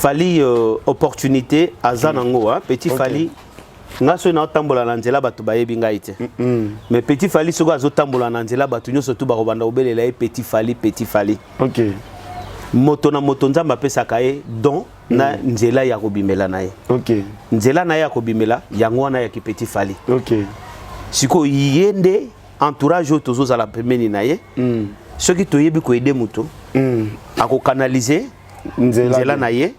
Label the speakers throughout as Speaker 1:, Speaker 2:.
Speaker 1: Fally opportunité aza nango, hein? Petit Fally, nga soki naotambola na nzela, bato bayebi ngai te. Mais Petit Fally, soki azotambola na nzela, bato nyonso tu bakobanda kobelela ye Petit Fally, Petit Fally. Moto na moto, Nzambe apesaka ye don na nzela ya kobimela na ye. Nzela na ye ya kobimela yango wana yaki Petit Fally. Sikoyo ye nde entourage oyo tozozala pembeni na ye. Soki toyebi koaider moto, akocanaliser
Speaker 2: nzela,
Speaker 1: nzela na ye.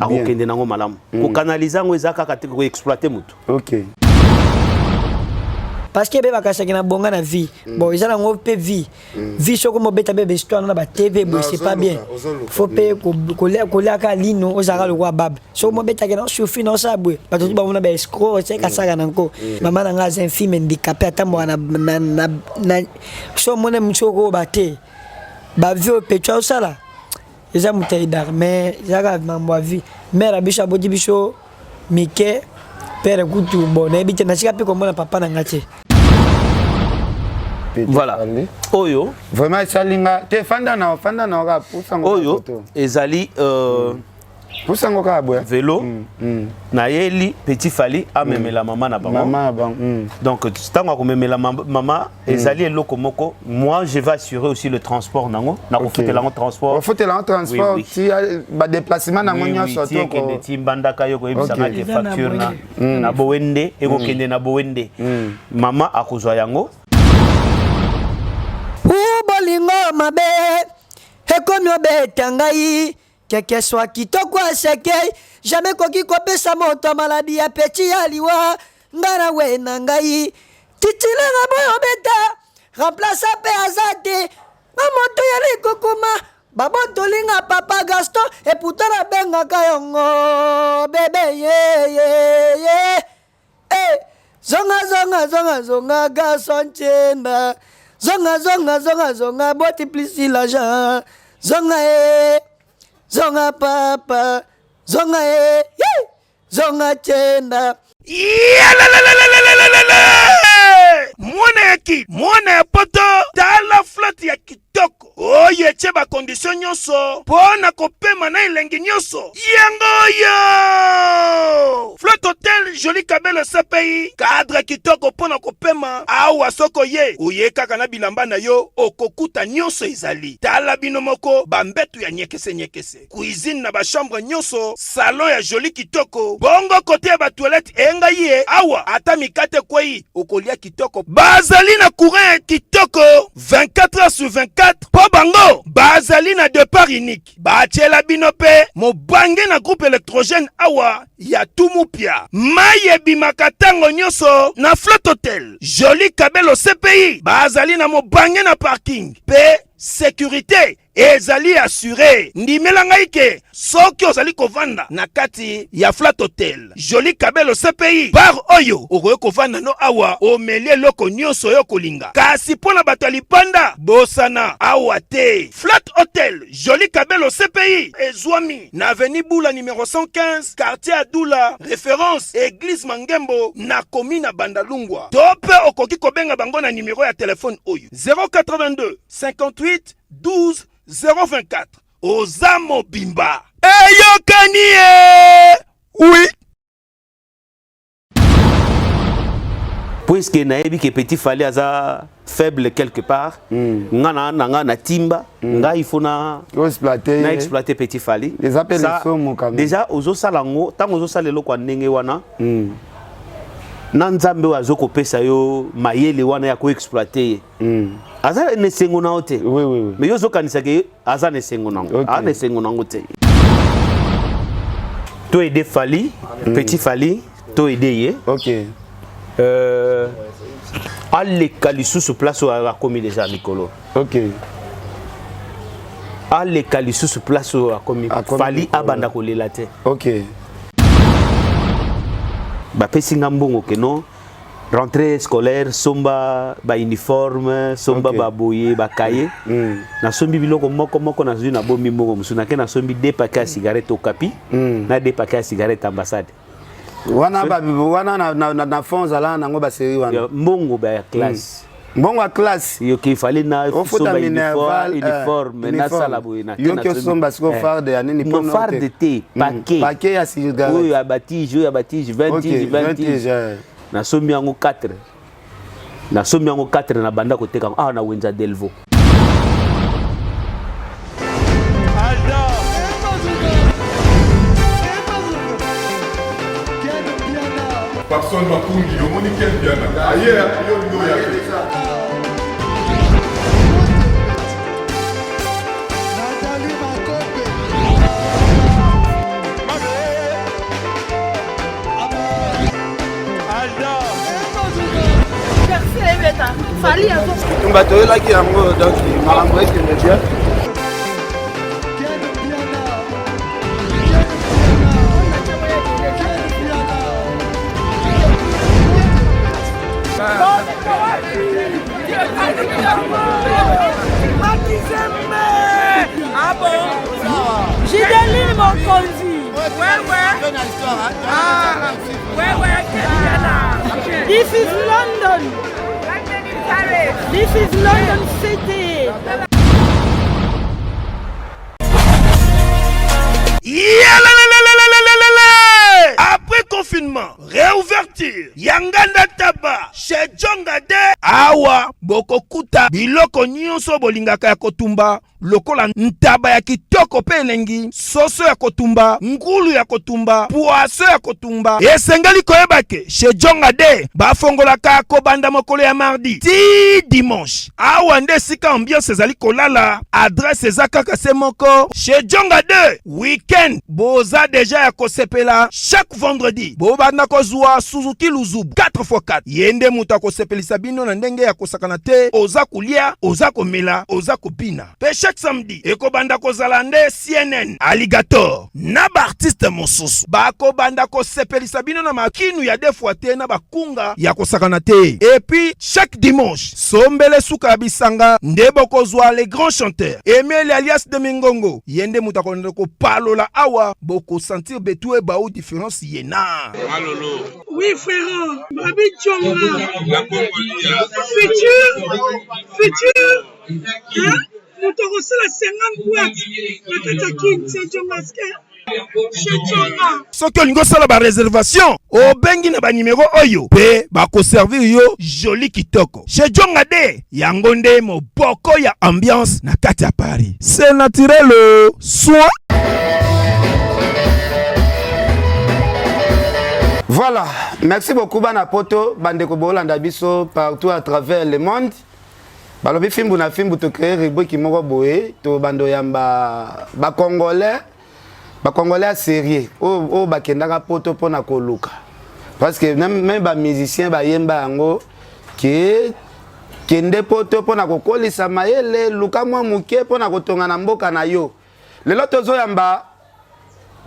Speaker 1: Akokende nango malamu. Kocanaliser yango eza kaka te koexploiter moto.
Speaker 3: Parce que be bakasaki na bonga na vie. Bon, eza nango mpe vie. Vie soki mobeta mpe bahistoire na batv boye, c'est pas bien. Faut mpe koliaka lino, ozalaka lokola babe. Soki mobetaki na osufi na osala boye, bato tu bamona baescroc. Oseka na nko. Mama na nga aza infime, handicapé, atamboka na so omona mosu okoyoba te. Bavie oyo petu osala eza moto ayidaka, mais ezalaka mambo ya vie. Mare ya biso aboti biso mike, père kutu bon nayebi te. Nasika mpe komona papa na nga te.
Speaker 1: Voilà oyo.
Speaker 2: Vraiment esali nga te. Fanda na, fanda na kaka, pusango.
Speaker 1: Oyo ezali
Speaker 2: pusango kaka boya.
Speaker 1: Vélo. Nayeli Petit Fally amemela mama na bango.
Speaker 2: Mama na bango.
Speaker 1: Donc ntango akomemela mama, ezali eloko moko. Moi, je vais assurer aussi le transport nango, nakofutela yango transport.
Speaker 2: Ofutela yango transport ti badéplacement nango nyonso.
Speaker 1: Ti ekende ti Mbandaka, yo koyebisanga te facture na bowe nde ekokende na bowe nde mama akozwa yango.
Speaker 3: Bolingo mabe ekomi obeta ngai keke swa kitoko aseke jamais koki kopesa moto maladi ya peti ya liwa. Ngai na we na ngai titulaire boyo obeta remplace mpe aza te. Nga moto ya likokoma babotolinga papa Gaston, et pourtant nabengaka yango bébé yeyeye. Eh, zonga, zonga, zonga, zonga, Gaston Tshemba, zonga, zonga, zonga, zonga, boti plus l'argent, zonga e, zonga papa, zonga e, zonga Tshemba.
Speaker 4: Mwana ya ki mwana ya poto, tala flotte ya kitoko oyo etie bacondition nyonso mpo na kopema na elengi nyonso. Yango oyo Flotte Hotel Joli Kabelo CPI, cadre kitoko mpo na kopema awa. Soko ye oye kaka na bilamba na yo, okokuta nyonso ezali. Tala bino moko, bambetu ya nyekese-nyekese, cuisine na bachambre nyonso, salon ya joli kitoko. Bongo kote ya batoilette engai ye awa, ata mikate ekwei, okolia kitoko. Bazali na courant ya kitoko 24 heures sur 24, mpo bango bazali na départ unique. Batiela bino mpe mobange na groupe électrogène awa ya Tumupia. Mai ebimaka ntango nyonso na Flotte Hotel Joli Kabelo CPI. Bazali na mobange na parking mpe sécurité ezali assuré. Ndimela ngai ke soki ozali kovanda na kati ya Flat Hotel Joli Kabelo CPI bar oyo, okoki kovanda no awa, omeli eloko nyonso oyo kolinga. Kasi mpo na bato ya lipanda, bosana awa te. Flat Hotel Joli Kabelo CPI ezwami na avenue Bula numéro 115, quartier Adula, référence église Mangembo, na komi na Bandalungwa. To mpe okoki kobenga bango na nimero ya telefone oyo: 082 58 12 024. Oza mobimba, eyokani ye oui.
Speaker 1: Puisque nayebi ke Petit Fally aza faible quelque part, nga na nga na timba ngai, il faut na
Speaker 2: na
Speaker 1: exploiter Petit Fally.
Speaker 2: Eza mpe lesomo quand même.
Speaker 1: Déjà ozosala yango, ntango ozosala eloko ya ndenge wana, na Nzambe oyo azokopesa yo mayele wana ya koexploiter ye, aza na esengo na yo te.
Speaker 2: Oui, oui, oui.
Speaker 1: Mais yo ozokanisaka ye aza na esengo nango. Aza na esengo nango te. To aider Fally, Petit Fally, to aider ye. Aleka lisusu place oyo akomi déjà mikolo. Aleka lisusu place oyo akomi.
Speaker 2: Akomi
Speaker 1: Fally
Speaker 2: mikolo.
Speaker 1: abanda kolela te. Bapesi nga mbongo keno rentrée scolaire, somba bauniforme, somba baboye, bakaye. Nasombi biloko moko moko, nazwi, nabombi mbongo mosusu, nake nasombi deux paquet ya cigarette Okapi na deux paquet ya cigarette Ambassade.
Speaker 2: Wana wana na fond ozala nango basérie wana.
Speaker 1: Ya mbongo ba ya classe.
Speaker 2: Mbongo ya classe.
Speaker 1: Yo qu'il fallait na
Speaker 2: Ofuta
Speaker 1: somba
Speaker 2: minerval,
Speaker 1: uniforme, uniforme nasala boye na
Speaker 2: Yo ki osomba sikoyo farde ya nini
Speaker 1: non
Speaker 2: mpo na
Speaker 1: farde te, paquet.
Speaker 2: Paquet ya cigarette.
Speaker 1: Oyo ya batige, oyo ya batige 20
Speaker 2: Ok,
Speaker 1: tige, 20
Speaker 2: 20
Speaker 1: tige.
Speaker 2: tige, eh.
Speaker 1: Nasombi yango 4, nasombi yango 4, na banda koteka yango awa na wenza Delvo.
Speaker 5: Papson Makungi, omoni Ken Mpiana aye yo olingi oya te.
Speaker 2: Bitumba toyelaki yango, donc makambo ekende bien.
Speaker 6: Gideline Mokonzi. This is London. This is London City.
Speaker 4: Yalalalalalalalala! Après confinement, réouverture ya Nganda Taba chez Jonga de awa, bokokuta biloko nyonso bolingaka ya kotumba, lokola ntaba ya kitoko mpe elengi, soso ya kotumba, ngulu ya kotumba, poisson ya kotumba. Esengeli koyeba ke chez Jonga de bafongolaka kobanda mokolo ya mardi ti dimanche. Awa nde esika ambiance ezali kolala. Adresse eza kaka se moko, chez Jonga 2. Weekend boza deja ya kosepela. Chaque vendredi bobanda kozwa Suzuki Luzubu 4x4. Ye nde moto akosepelisa bino na ndenge ya kosakana te. Oza kolia, oza komela, oza kobina. Mpe chaque samedi ekobanda kozala nde CNN Alligator na baartiste mosusu bakobanda kosepelisa bino na makinu ya deux fois te, na bakunga ya kosakana te. Et puis chaque dimanche, sombele suka ya bisanga, nde bokozwa les grands chanteurs Emile alias de Mingongo. Ye nde moto akolanda kopalola awa, bokosentir betu ebau différence yena.
Speaker 6: Oui, frère, Babi Djonga. Futur, futur, hein? Moto akosala 50 boîte na kati ya Kin, c'est Djonga chez Djonga.
Speaker 4: Soki olingi osala bareservation, obengi na banimero oyo mpe bakoservir yo joli kitoko. Chez Jonga de yango nde moboko ya ambiance na kati ya Paris. C'est naturel, soin.
Speaker 2: Voilà, merci beaucoup bana poto, bandeko bolanda biso partout à travers le monde. Balobi fimbu na fimbu, to créer rubrique moko boye, to bando yamba ba congolais, ba congolais ya sérieux, oyo oyo bakendaka poto mpona koluka. Parce que même ba musicien bayemba yango ke kende poto mpona kokolisa mayele, luka mwa moke mpona kotonga na mboka na yo. Lelo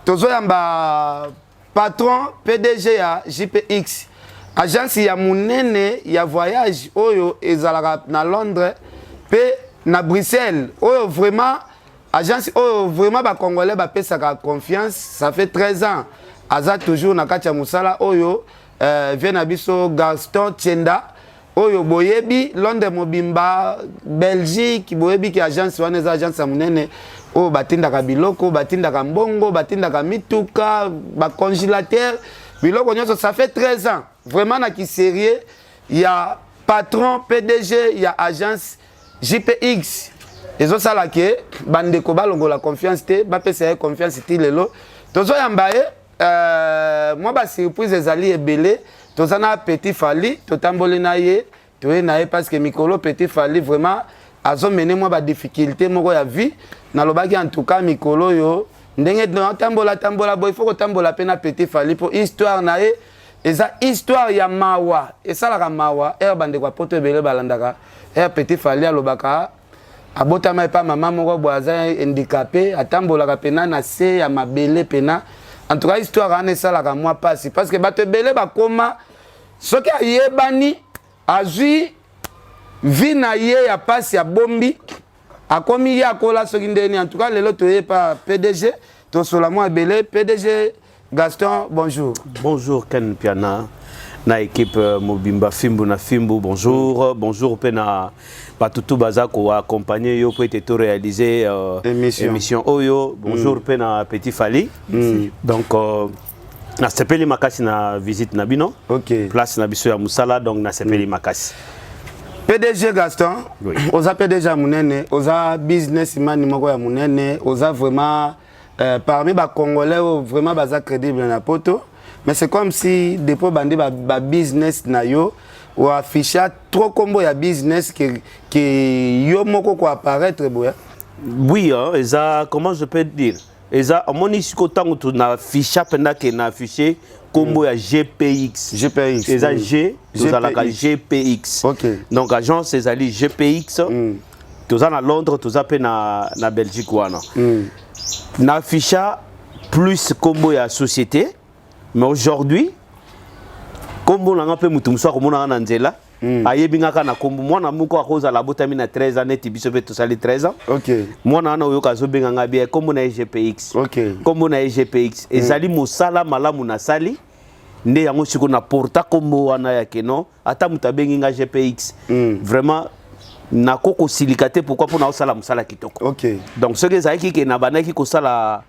Speaker 2: tozoyamba patron PDG ya JPX, agence ya monene ya voyage oyo ezalaka na Londres mpe na Bruxelles, oyo vraiment agence oyo vraiment bacongolais bapesaka confiance. Ça fait 13 ans aza toujours na kati ya mosala oyo. Vie na biso Gaston Tienda, oyo boyebi Londres mobimba, Belgique, boyebi ke agence wana eza agence ya monene oyo batindaka biloko, batindaka mbongo, batindaka mituka, bacongélateur, biloko nyonso. Ça fait 13 ans vraiment na kisérieux ya patron PDG ya agence JPX ezosala ke bandeko balongola confiance te, bapesa ye confiance ti lelo. Tozoyamba ye, mwa basurprise ezali ebele. Toza na Petit Fali, totamboli na ye, toye na ye parce que mikolo Petit Fali vraiment azomene mwa badifficulté moko ya vie. Nalobaki en tout cas mikolo oyo ndenge tambola tambola boye, il faut kotambola mpe na Petit Fali mpo histoire na ye eza histoire ya mawa, esalaka mawa. Ere bandeko ya poto ebele balandaka ere Petit Fali alobaka abotama epa mama moko boye aza handicapé, atambolaka pena na se ya mabele pena. En tout cas histoire wana esalaka mwa mpasi parce que bato ebele bakoma soki ayebani, azwi vie na ye ya pasi, abombi, akomi ye akola soki ndeni. En tout cas lelo toye pa PDG, tosola mwa ebele. PDG Gaston, bonjour.
Speaker 1: Bonjour Ken Piana. Na équipe mobimba, fimbu na fimbu, bonjour. Bonjour mpe na bato tu baza koaccompagner yo po ete toréaliser
Speaker 2: Émission.
Speaker 1: Émission oyo. Bonjour mpe na petit Fali. Donc nasepeli makasi na visite na bino. Place na biso ya mosala, donc nasepeli makasi.
Speaker 2: PDG Gaston.
Speaker 1: Oui.
Speaker 2: Oza PDG ya monene, oza businessman moko ya monene, oza vraiment parmi bacongolais oyo vraiment baza crédible na poto. Mais c'est comme si depuis bandi ba business na yo, oafficha trop kombo ya business ke yo moko koapparaître boya.
Speaker 1: Oui, hein, eza, comment je peux dire, eza omoni sikoyo ntango to na afficha mpenza ke na affiche kombo ya GPX.
Speaker 2: GPX.
Speaker 1: Eza G, tozalaka GPX. Donc agence ezali GPX. Toza na Londres, toza mpe na Belgique wana. Na afficha plus kombo ya société, mais aujourd'hui kombo na nga mpe motu mosusu akomonanga na nzela, ayebi nga kaka na kombo. Mwana moko akozala abotami na 13 ans, neti biso mpe tosali 13 ans. Mwana wana oyoka azobenga nga bien, kombo na ye GPX. Kombo na ye GPX ezali mosala malamu nasali nde yango sikoyo na porta kombo wana ya keno. Ata moto abengi nga GPX, vraiment nako kosilika te. Pourquoi? Mpona osala mosala kitoko. Donc soki ezalaki ke na bandaki kosala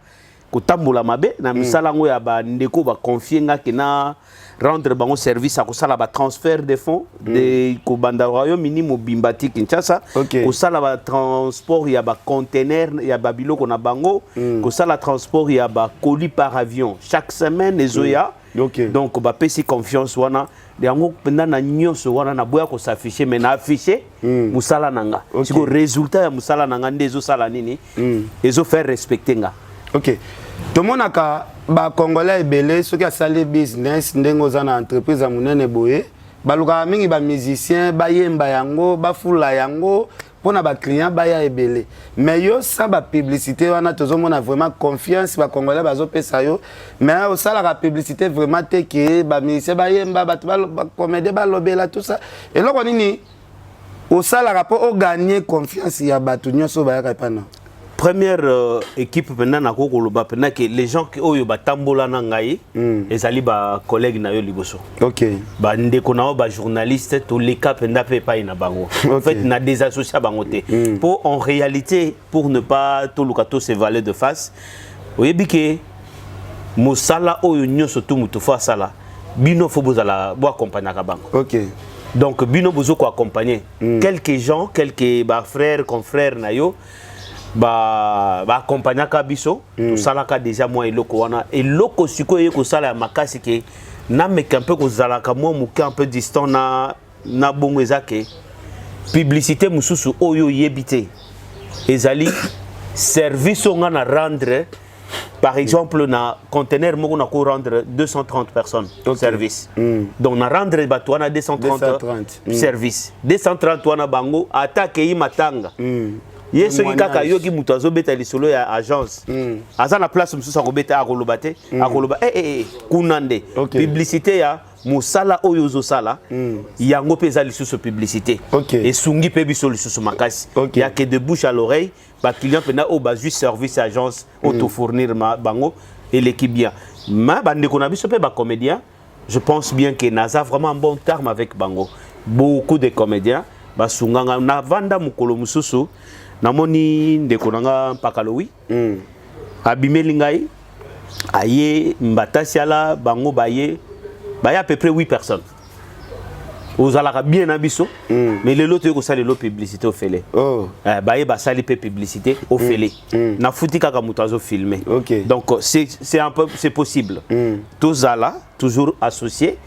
Speaker 1: kotambola mabe na misala yango ya bandeko baconfie nga ke na rendre bango service ya kosala batransfert de fonds de kobanda Royaume-Uni mobimba ti Kinshasa, kosala batransport ya bacontener ya babiloko na bango, kosala transport ya bacolis par avion chaque semaine ezoya. Donc bapesi confiance wana, yango mpenza na nyonso wana naboya kos'afficher, mais na affiche mosala na nga. Sikoyo résultat ya mosala na nga nde ezosala nini? Ezofaire respecter nga.
Speaker 2: Ok, tomonaka bacongolais ebele, soki asali business ndenge oza na entreprise ya monene boye, balukaka mingi bamusicien bayemba yango, bafula yango mpona baclient baya ebele. Mais yo, sa bapublicité wana, tozomona vraiment confiance bacongolais bazopesa yo, mais osalaka publicité vraiment te ke bamusicien bayemba, bato bacomédien balobela, tout ça. Eloko nini osalaka mpo oganye confiance ya bato nyonso oyo bayaka epai na?
Speaker 1: Première équipe mpenza nakoki koloba mpenza ke les gens oyo batambola na ngai ezali bacollègue na yo liboso, bandeko na yo bajournaliste. Toleka mpenza mpe epai na bango. En fait, na désassocia bango te, mpo en réalité, pour ne pas toluka to se voiler de face, oyebi ke mosala oyo nyonso tu moto fo asala, bino fo bozala boaccompagnaka bango. Donc bino bozo koaccompagner quelques gens, quelques bafrères, confrères na yo baaccompagnaka biso. Tosalaka déjà mwa eloko wana. Eloko sikoyo eye kosala ya makasi ke nameka mpe kozalaka mwa moke un peu distant na bongo, eza ke publicité mosusu oyo oyebi te ezali service oyo nga na rendre. Par exemple, na conteneur moko nako rendre 230 personnes service. Donc na rendre bato wana 230,
Speaker 2: 230.
Speaker 1: Service 230 wana, bango ata akei matanga, ye soki kaka ayoki moto azobeta lisolo ya agence, aza na place mosusu akobeta, akoloba te, akoloba eh, eh, eh, kuna nde. Publicité ya mosala oyo ozosala, yango mpe eza lisusu publicité. Esungi mpe biso lisusu makasi. Ya que de bouche à l'oreille, baclient mpenza oyo bazwi service agence oyo tofournir bango eleki bien. Ma bandeko na biso mpe bacomédien, je pense bien que naza vraiment en bon terme avec bango. Beaucoup de comédiens basunganga. Navanda mokolo mosusu, namoni ndeko na nga Mpaka Lowi abimeli ngai, aye mbatasi ala bango baye baye à peu près 8 personnes. Ozalaka bien na biso, mais lelo toyei kosala lelo publicité ofele. Eh, baye basali mpe publicité ofele, nafuti kaka moto azofilme. Donc c'est un peu, c'est possible. Tozala toujours associé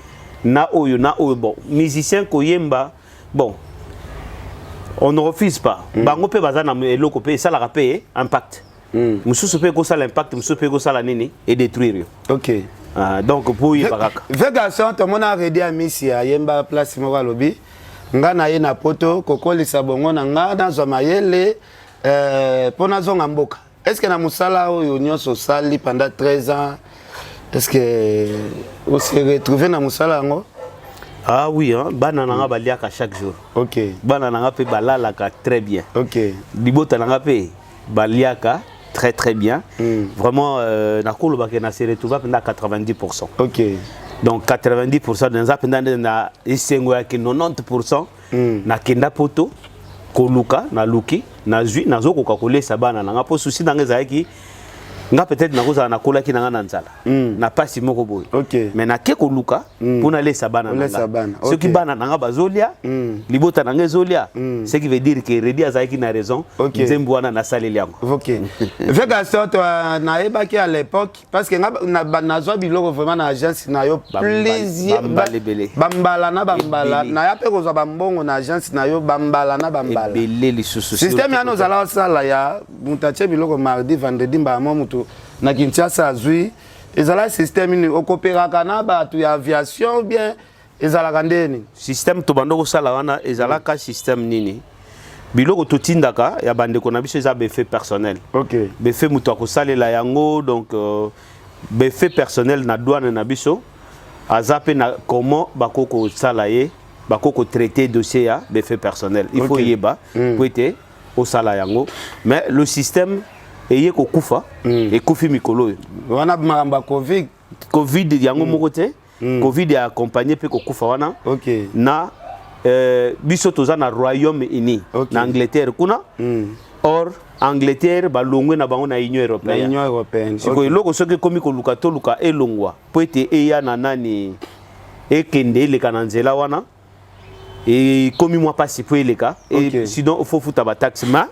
Speaker 1: na oyo na oyo. Bon, musicien koyemba, bon, on ne refuse pas. Bango mpe baza na eloko mpe esalaka mpe impact mosusu, mpe ekosala impact mosusu, mpe ekosala nini, edétruire yo. Ah, donc po oyeba kaka.
Speaker 2: Ve garçon, tomona Redi Amisi ayemba place moko, alobi: nga na ye na poto kokolisa bongo na nga, nazwa mayele mpo nazonga mboka. Est ce que na mosala oyo nyonso osali pendant 13 ans, est ce que ose retrouve na mosala yango?
Speaker 1: Ah oui, hein, bana na nga baliaka chaque jour. Bana na nga mpe balalaka très bien. Libota na nga mpe baliaka très très bien. Vraiment, nakolobaka na se retrouva mpenza 90. Donc 90% naza mpenza nde na esengo ya ke 90% nakenda poto koluka, naluki, nazwi, nazokoka kolesa bana na nga, mpo souci na nga ezalaki nga peut-être nakozala nakolaki na nga na nzala, na pasi moko boye, mais nake koluka mpo nalesa bana na
Speaker 2: Olesa
Speaker 1: nga.
Speaker 2: bana,
Speaker 1: Soki bana na nga bazolia, libota na nga ezolia, ce qui veut dire que Redi azalaki na raison. Nzembo wana nasaleli yango.
Speaker 2: Ok, vieux Gaston, toi nayebaki à l'époque, parce que nga nazwa biloko vraiment na agence na yo plusieurs
Speaker 1: Bambala ebele.
Speaker 2: Bambala na bambala.
Speaker 1: Ebele.
Speaker 2: Naya mpe kozwa bambongo na agence na yo bambala na bambala.
Speaker 1: Ebele lisusu.
Speaker 2: Système yana ozala osala ya moto atie biloko mardi, vendredi, mbala mwa moto na Kinshasa azwi, ezala système nini? Okopéraka na bato ya aviation ou bien ezalaka ndeni?
Speaker 1: Système tobanda kosala wana ezalaka système nini? Biloko totindaka ya bandeko na biso eza baeffets personnels. Baeffets moto akosalela yango, donc baeffets personnels na douane na biso aza mpe na comment bakoki kosala ye, bakoki kotraiter dossier ya baeffets personnels. Il faut yeba po ete osala yango. Mais le système eye kokufa, ekufi mikolo oyo.
Speaker 2: Wana makambo ya Covid.
Speaker 1: Covid yango moko te, Covid ya accompagné mpe kokufa wana na biso toza na Royaume-Uni, na Angleterre kuna. Or Angleterre balongwe na bango na Union
Speaker 2: Na
Speaker 1: européenne.
Speaker 2: Union européenne.
Speaker 1: Sikoyo eloko soki ekomi koluka, toluka elongwa mpo ete eya na nani, ekende eleka na nzela wana, ekomi mwa mpasi mpo eleka. Sinon faut futa bataxe ma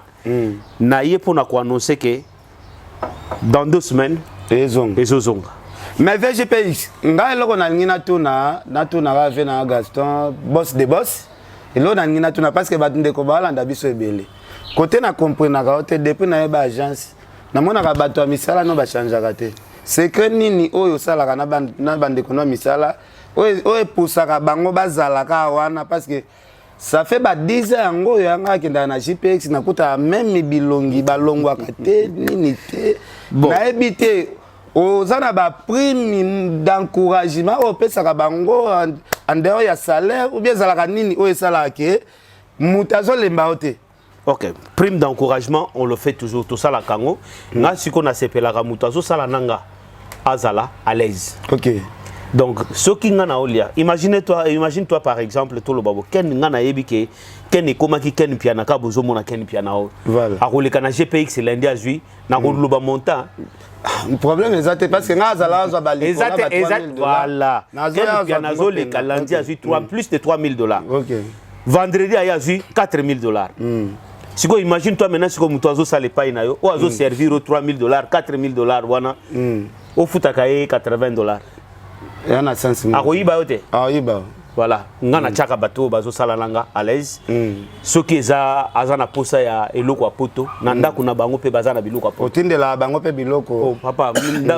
Speaker 1: na ye mpona koannoncer ke dans 2 semaines
Speaker 2: ezonga.
Speaker 1: Ezozonga.
Speaker 2: Mais VGPX, ngai eloko nalingi natuna, natunaka vieux na Gaston, boss de boss, eloko nalingi natuna, parce que bato ndeko balanda biso ebele kote na comprenaka yo te. Depuis nayeba agence, namonaka bato ya misala no bachangeaka te. Secret nini oyo osalaka na bandeko no ya misala oyo epusaka bango bazalaka wana? Parce que ça fait ba 10 ans yango oyo yanga akendaka na JPX, nakutaka même bilongi balongwaka te, nini te.
Speaker 1: Bon.
Speaker 2: Nayebi te, oza na baprime d'encouragement oyo opesaka bango en dehors ya salaire, ou bien ezalaka nini oyo esalaka ke moto azolemba yo te?
Speaker 1: Ok, prime d'encouragement, on le fait toujours, tosalaka yango. Nga sikoyo nasepelaka moto azosala na nga azala à l'aise. Donc soki nga na olia, imagine toi, imagine toi par exemple, toloba bo Ken, nga nayebi ke Ken ekomaki Ken Piana ka bozomona Ken Piana oyo akoleka na GPX lundi, azwi nakoloba montant.
Speaker 2: Problème eza te, parce que nga azala azwa
Speaker 1: eza te, eza voilà. Ken Piana azoleka lundi, azwi 3 plus de 3000 $. Vendredi aye azwi 4000 $. Sikoyo imagine toi maintenant, sikoyo moto azosala epai na yo oyo azoservir o 3000 $, 4000 $ wana, ofutaka ye 80 $.
Speaker 2: Eya na sens.
Speaker 1: Akoyiba yo te.
Speaker 2: Akoyiba.
Speaker 1: Voilà, nga natiaka bato oyo bazosala na nga à l'aise. Soki eza aza na posa ya eloko ya poto, na ndako na bango mpe baza na biloko ya poto.
Speaker 2: Otindelaka bango mpe biloko?
Speaker 1: Oh, papa,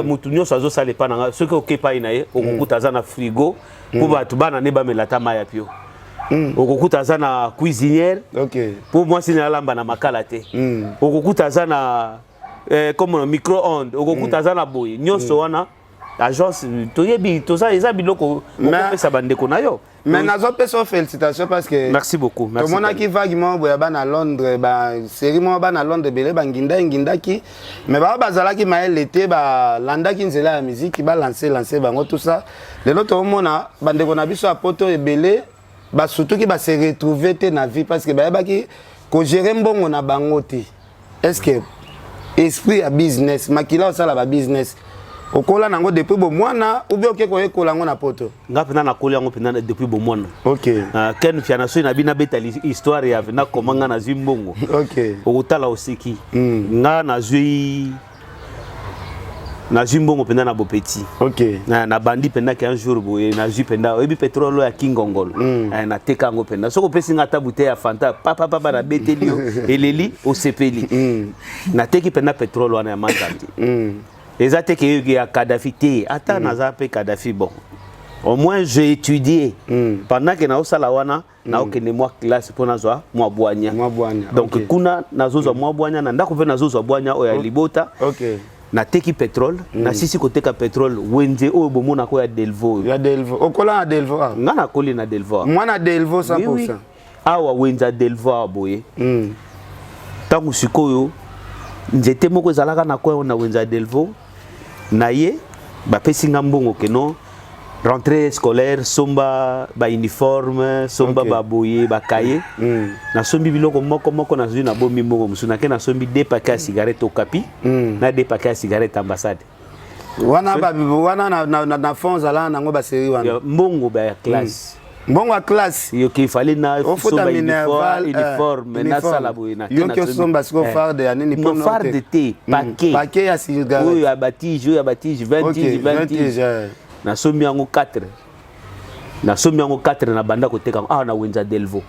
Speaker 1: motu nyonso azosala epai na nga, soki oke epai na ye, okokuta aza na frigo mpo bato bana ne bamela ata mai ya pio. Okokuta aza na cuisinière mpo mwasi na alamba na makala te. Okokuta aza na comme na micro-onde, okokuta aza na boye nyonso wana. Agence toyebi, toza eza biloko okopesa bandeko na yo.
Speaker 2: Mais nazopesa yo félicitation parce que
Speaker 1: Merci beaucoup, merci.
Speaker 2: Tomonaki vague moko boye ya bana Londres, basérie moko bana Londres ebele banginda engindaki, mais bao bazalaki mayele te, balandaki nzela ya miziki, balance lance bango, tout ça. Lelo toomona bandeko na biso ya poto ebele basutuki, base retrouve te na vie parce que bayebaki kogérer mbongo na bango te. Est ce que esprit ya business, makila osala babusiness, okola nango depuis bomwana ou bien oke koyekola yango na poto?
Speaker 1: Nga mpenza nakoli yango mpenza depuis bomwana. Ken Piana, soki na bino abeta histoire ya na koma nga nazwi mbongo, okotala oseki. Nga nazwi mbongo mpenza na bopeti. Nabandi mpenza ke un jour boye nazwi mpenza, oyebi pétrole oyo ya Kingongolo, nateka yango mpenza. Soki opesi nga ata bouteille ya Fanta, papapapa, nabeteli yo eleli, osepeli. Nateki mpenza pétrole wana ya Manzambi. Eza te ke ya Kadafi te, ata naza mpe Kadafi. Bon, au moins j'ai étudié pendant ke naosala wana, naokende mwa classe mpo nazwa mwa bwanya.
Speaker 2: Mwa bwanya.
Speaker 1: Donc kuna nazozwa mwa bwanya, na ndako mpe nazozwa bwanya oyo ya libota. Nateki pétrole, nasisi koteka pétrole, wenze oyo bomonaka oyo ya Delvo oyo.
Speaker 2: Ya Delvo, okola na Delvo ah.
Speaker 1: Nga nakoli na Delvo.
Speaker 2: Mwana Delvo 100%.
Speaker 1: Oui. Awa wenze ya Delvo awa boye, ntango sikoyo nzete moko ezalaka na coin na wenze ya Delvo na ye, bapesi nga mbongo keno. Rentrée scolaire, somba ba uniforme, somba ba boye, ba cahier. Nasombi biloko moko moko, nazwi, nabombi mbongo mosusu, nake nasombi deux paquets ya cigarette Okapi na deux paquets ya cigarette Ambassade.
Speaker 2: Wana wana na fond ozala nango basérie wana?
Speaker 1: Mbongo ba ya classe.
Speaker 2: Mbongo ya classe.
Speaker 1: Yoki fallait na
Speaker 2: ofuta minerval.
Speaker 1: Uniforme, nasala boye. Na
Speaker 2: yoki osomba siko farde ya nini?
Speaker 1: Non, farde te, paquet.
Speaker 2: Paquet ya cigarette.
Speaker 1: Oyo ya batige, oyo ya batige 20 tige, 20 tige. Nasombi yango 4, nasombi yango 4, na banda koteka awa na wenza Delvaux.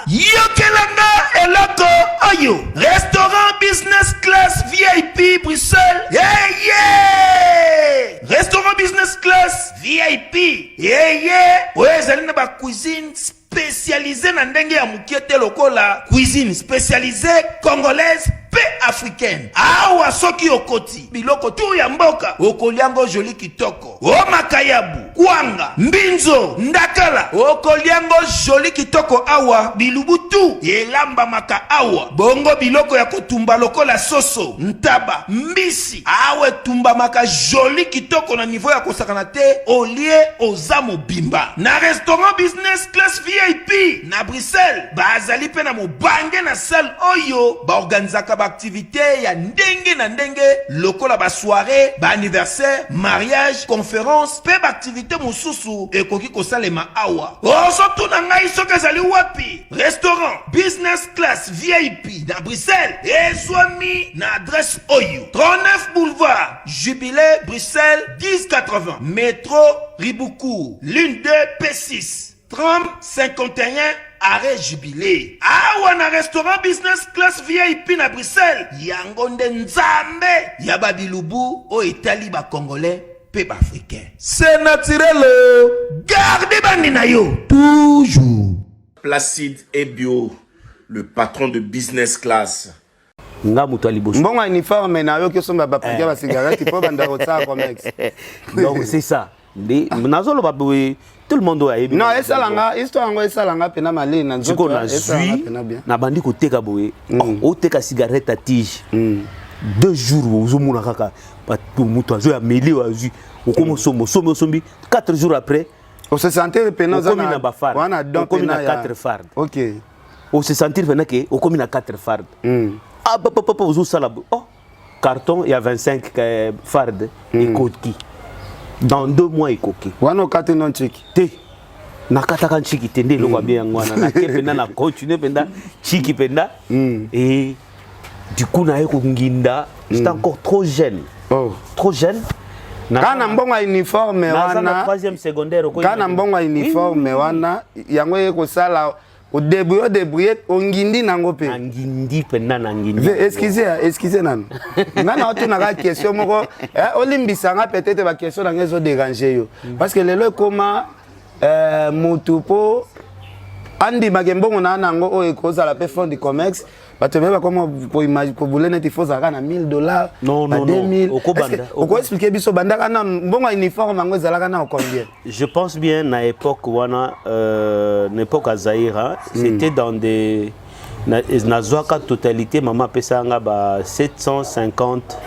Speaker 4: Yokelanga eloko oyo: restaurant Business Class VIP Bruxelles. Yeye, restaurant Business Class VIP yeye oyo ezali na bacuisine spécialisé na ndenge ya mokie te, lokola cuisine spécialisée congolaise mpe africaine. Awa soki okoti, biloko tu ya mboka okoliango joli kitoko: o makayabu, kwanga, mbinzo, ndakala, okoliango joli kitoko. Awa bilubu tu elambamaka awa. Bongo biloko ya kotumba lokola soso, ntaba, mbisi, awa etumbamaka joli kitoko na niveau ya kosakana te. Olie, oza mobimba. Na restaurant Business Class VIP na Bruxelles, bazali mpe na mobange na salle oyo baorganizaka baactivité ya ndenge na ndenge, lokola basoirée, baanniversaire, mariage, conférence mpe baactivité mosusu ekoki kosalema awa. Ozotuna ngai soki ezali wapi? Restaurant Business Class VIP na Bruxelles ezwami na adresse oyo: 39 boulevard Jubilé, Bruxelles 1080, métro Ribaucourt, ligne 2 P6, tram 51, arrêt Jubilé. Awa na restaurant Business Class VIP na Bruxelles, yango nde nzambe ya babilubu oyo etali bacongolais mpe baafricain. C'est naturel, garde bandi na yo toujours.
Speaker 7: Placide Ebio, le patron de Business Class.
Speaker 1: Nga moto ya liboso.
Speaker 2: Mbongo ya uniforme na yoki osomba bapaquet ya bacigarette mpo banda kosala commerce.
Speaker 1: Donc c'est ça nde nazoloba boye, tout le monde oyo ayebi.
Speaker 2: Non, esalanga histoire yango, esalanga mpena malili na
Speaker 1: sikoyo.
Speaker 2: nzoto, esalanga
Speaker 1: Nazwi
Speaker 2: mpena bien.
Speaker 1: Nabandi koteka boye. Oh, oteka cigarette ya tige, 2 jours ozomona kaka bato, moto azoya meli oyo azwi, okoma osomba, osombi, osombi, 4 jours après
Speaker 2: ose sentir pena oza
Speaker 1: okomi na bafarde.
Speaker 2: Wana don
Speaker 1: Okomi na
Speaker 2: pena ya
Speaker 1: 4 farde. Ose sentir pena ke okomi na 4 farde. Ah, papa, ozosala boye, oh, carton ya 25 farde ekoki dans 2 mois, ekoki.
Speaker 2: Wana okati no ntiki?
Speaker 1: Te, nakataka ntiki te. Nde eloko abe yango wana, nake mpenza na continue mpenza ntiki mpenza. Et du coup naye konginda, j'étais encore trop jeune.
Speaker 2: Oh.
Speaker 1: Trop jeune.
Speaker 2: Kaka na mbongo ya uniforme
Speaker 1: Naza na
Speaker 2: wana?
Speaker 1: troisième secondaire.
Speaker 2: Kaka na mbongo ya uniforme wana, yango ye kosala odébrouille, odébrouille, ongindi nango mpe?
Speaker 1: Nangindi mpenza, nangindi.
Speaker 2: Excuse, excuse nanu, nga na otunaka question moko, olimbisa nga, peut-être baquestion na nga ezodérange yo, parce que lelo ekoma mutu mpo andimaka mbongo na nango oyo ekozala mpe fond de commerce. Bato ebele bakoma kobule neti fo ozalaka na 1000 $.
Speaker 1: Non, non, non. Okobanda.
Speaker 2: Okoexplike biso, bandaka na mbongo ya uniforme yango ezalaka na combien?
Speaker 1: Je pense bien na époque wana, na époque ya Zaïre, hein, c'était dans des nazwaka totalité, mama apesaka nga ba 750,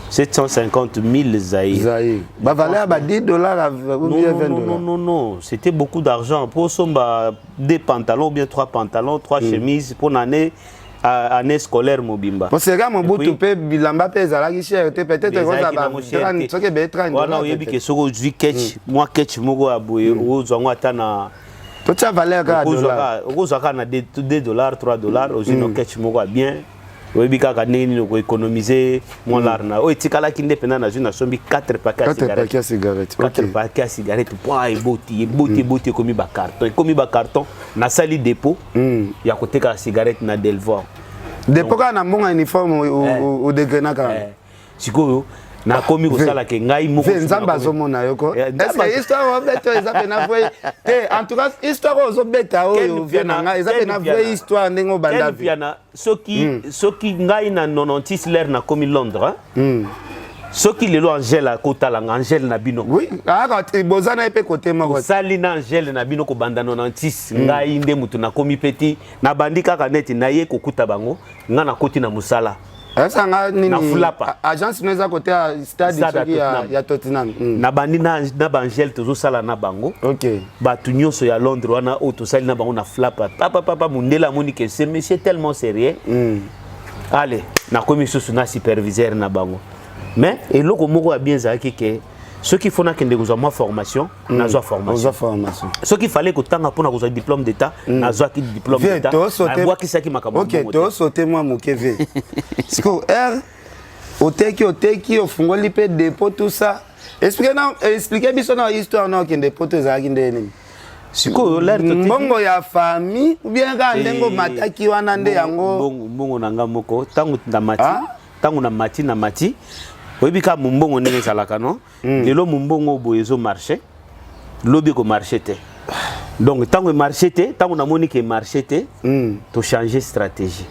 Speaker 1: 750 000 Zaïre.
Speaker 2: Zaïre bavaleur ba 10 $ ou
Speaker 1: Non,
Speaker 2: bien
Speaker 1: non,
Speaker 2: 20
Speaker 1: non, non,
Speaker 2: dollars?
Speaker 1: Non, non, c'était beaucoup d'argent. Pour somba deux pantalons ou bien trois pantalons, trois chemises pour l'année, année scolaire mobimba.
Speaker 2: Poseka Mobutu mpe bilamba mpe ezalaki cher te, peut-être
Speaker 1: Ezalaki
Speaker 2: ekozala
Speaker 1: nango cher te.
Speaker 2: soki ebeye 30
Speaker 1: Wana
Speaker 2: dollars.
Speaker 1: oyebi ke
Speaker 2: Peut-être.
Speaker 1: soki ozwi ketch, mwa ketch moko ya boye, ozwa yango ata na
Speaker 2: Totia valeur kaka dollar.
Speaker 1: Okozwa kaka na 2 dollars, 3 dollars, ozwi no ketch moko ya bien. Oyebi kaka ndenge nini okoéconomiser mwa l'argent na oyo etikalaki. Nde mpenza nazwi, nasombi 4 paquet ya
Speaker 2: 4 paquet ya cigarette.
Speaker 1: 4 paquet ya cigarette po eboti, eboti, eboti, ekomi bacarton, ekomi bacarton. Nasali dépôt ya koteka cigarette na Delvaux.
Speaker 2: Dépôt kaka na mbongo ya uniforme odegrenaka?
Speaker 1: Sikoyo nakomi kosala ke ngai moko.
Speaker 2: Ve, Nzambe azomona yo ko. Est-ce histoire obeta oyo eza pena vrai te? En tout cas, histoire oyo ozobeta oyo, ve na ngai, eza pena vraie histoire ndenge obanda
Speaker 1: ve. Piana, soki ngai na 96 l'heure nakomi Londres, soki lelo Angele akotala nga, Angele na bino.
Speaker 2: Oui, kaka boza na ye mpe kote moko.
Speaker 1: Osali na Angele na bino kobanda 96, ngai nde motu nakomi mpe ti nabandi kaka neti naye kokuta bango. Ngai nakoti na mosala.
Speaker 2: Esanga nini?
Speaker 1: Na Fulapa.
Speaker 2: Agence no eza côté ya stade soki ya, ya Tottenham.
Speaker 1: Na bandi na, na Bangel tozosala na bango.
Speaker 2: Okay.
Speaker 1: Bato nyonso ya Londres wana oyo tosali na bango na Flapa. Papa papa mundele amoni que ce monsieur tellement sérieux. Allez, nakomi susu na superviseur na bango. Mais eloko moko ya bien ezalaki ke soki faut nakende kozwa mwa formation, nazwa formation.
Speaker 2: Formation.
Speaker 1: Soki fallait kotanga mpona kozwa diplôme d'état, nazwaki diplôme d'état, nabwakisaki makambo.
Speaker 2: Ok, tosote mwa moke ve siko r oteki oteki ofungoli mpe dépôt, tout ça. Explique na, explique biso na histoire na okende poto ezalaki ndenge nini?
Speaker 1: Sikoyo lere
Speaker 2: mbongo ya famille ou bien kaka ndenge omataki wana nde yango?
Speaker 1: Mbongo na nga moko. Ntango na mati, ntango na mati, na mati, oyebi kaka mombongo ndenge ezalaka, no? Lelo mombongo boye ezomarche, lobi ekomarche te. Donc ntango emarche te, ntango namoni ke emarche te, tochange stratégie.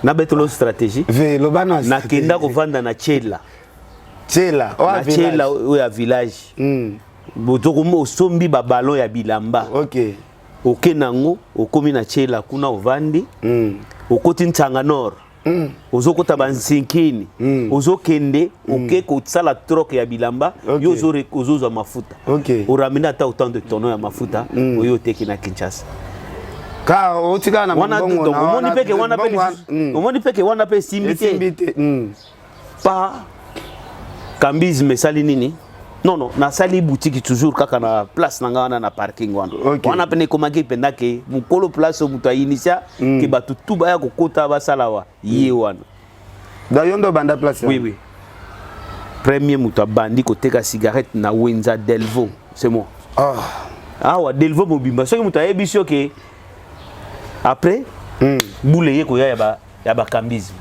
Speaker 1: Nabetolo stratégie. Nakenda kovanda na Tshela.
Speaker 2: Tshela?
Speaker 1: Na Tshela oyo ya village. Osombi baballon ya bilamba, oke nango, okomi na Tshela kuna, ovandi, okoti Ntsanga Nord, ozokota bansinkini, ozokende, oke kosala troc ya bilamba. Yo ozozwa mafuta, oramene ata autant de tonneau ya mafuta oyo oteki na Kinshasa.
Speaker 2: Ka otikala na
Speaker 1: mbongo. Omoni mpe wana mpe, omoni mpe ke wana mpe esimbi
Speaker 2: te.
Speaker 1: Pa cambisme esali nini? Non, non, nasali boutique toujours kaka na place na nga wana, na parking wana. Wana pene ekomaki mpenza ke mokolo place oyo moto ainitia ke bato tu baya kokota basala wa ye wana.
Speaker 2: Da yo nde obanda place?
Speaker 1: Oui, premier moto abandi koteka cigarette na wenza Delvaux, c'est moi. Awa Delvaux mobimba, soki moto ayebi so ke après bule ye koya ya bacambisme.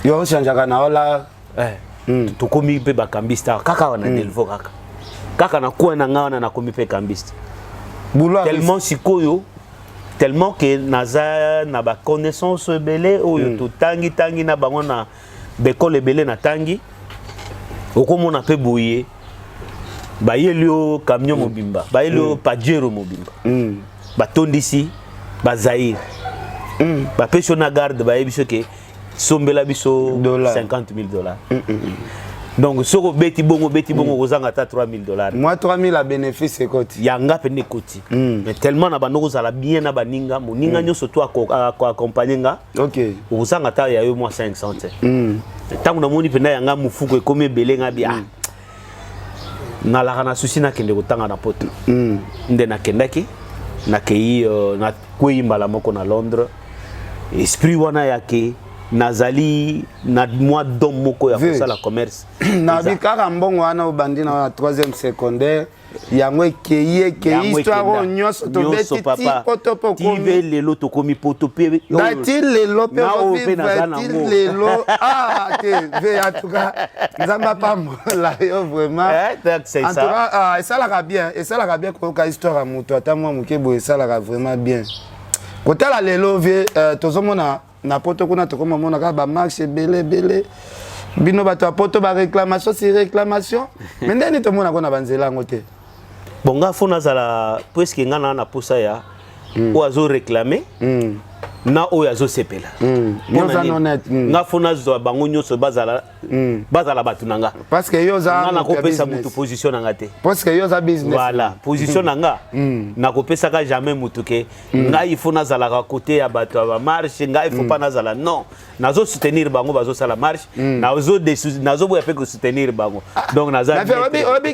Speaker 2: Yo ochangeaka na ola?
Speaker 1: Eh, tokomi mpe bacambiste awa kaka wana Delvaux, kaka kaka na coin na ngai wana, nakomi mpe cambiste. Tellement sikoyo, tellement ke naza na baconnaissance ebele oyo totangi tangi na bango na baekole ebele natangi. Okomona mpe boye bayeli yo camion mobimba, bayeli yo Pajero mobimba, batondisi bazaire, bapesi yo na garde, bayebi so ke sombela biso 50 000 $. Donc soki obeti bongo, obeti bongo, okozanga ata 3 000 $.
Speaker 2: Moi 3 000 ya bénéfice ekoti.
Speaker 1: Yanga pene ekoti. Mais tellement na bando kozala bien na baninga, moninga nyonso to akoaccompagne nga, okozanga ata ya yo mwa 500 te. Ntango namoni mpenza yanga mofuko ekomi ebele, nga bi ah, nalaka na susi nakende kotanga na poto. Nde nakendaki, nakei, nakwei mbala moko na Londres. Esprit wana yake nazali na mwa don moko ya kosala commerce.
Speaker 2: Nabi kaka mbongo wana obandi na troisième secondaire, yango ekei, ekei, histoire oyo nyonso tobeti ti poto mpe
Speaker 1: okomi lelo, tokomi poto mpe.
Speaker 2: Ti lelo mpe ozovivre ti lelo. Ah te ve, en tout cas Nzambe apambola yo vraiment. En tout cas esalaka bien, esalaka bien koyoka histoire ya moto ata mwa moke boye, esalaka vraiment bien kotala lelo vie. Tozomona na poto kuna, tokomamona kaka bamarche ebele ebele, bino bato ya poto, baréclamation si réclamation, mais ndeni tomonako na banzela yango te.
Speaker 1: Bon, nga fo nazala puisque nga na posa ya oyo azoréclame na oyo azosepela. Nga fo nazwa bango nyonso, bazala bazala bato na nga.
Speaker 2: Parce que yo oza
Speaker 1: nga nakopesa mutu position na nga te.
Speaker 2: Parce que yo oza business.
Speaker 1: Voilà, position na nga nakopesaka jamais mutu ke ngai fo nazalaka côté ya bato ya bamarche, ngai fo mpa nazala. Non, nazosoutenir bango bazosala marche, nazoboya mpe kosoutenir bango. Donc naza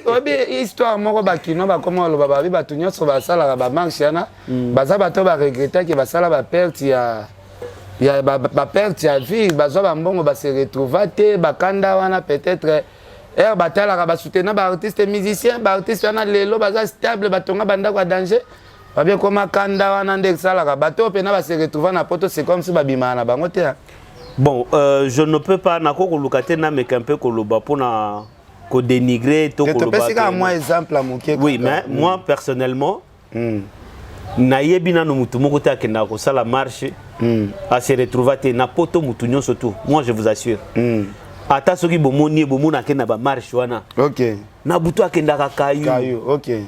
Speaker 2: Oyebi histoire moko bakino bakoma baloba, babi bato nyonso basalaka bamarche wana baza bato baregretaki, basala baperte ya baperte ya vie, bazwa bambongo, base retrouva te. Bakanda wana peut-être ere batalaka basoutenir baartiste musicien, baartiste wana lelo baza stable, batonga bandako ya danger. Babi ekoma kanda wana nde esalaka bato oyo mpena base retrouva na poto, c'est comme si babimaka na bango te.
Speaker 1: Bon, je ne peux pas, nako koluka te nameka mpe koloba mpona kodénigrer to
Speaker 2: koloba. Topesi kaka mwa exemple ya moke.
Speaker 1: Oui, mais moi personnellement, nayebi nano mutu moko te akendaka kosala marche ase retrouva te na poto. Mutu nyonso tu, moi je vous assure, ata soki bomoni ye, bomona ake na bamarche wana, na butu akendaka kayu.
Speaker 2: Kayu, ok.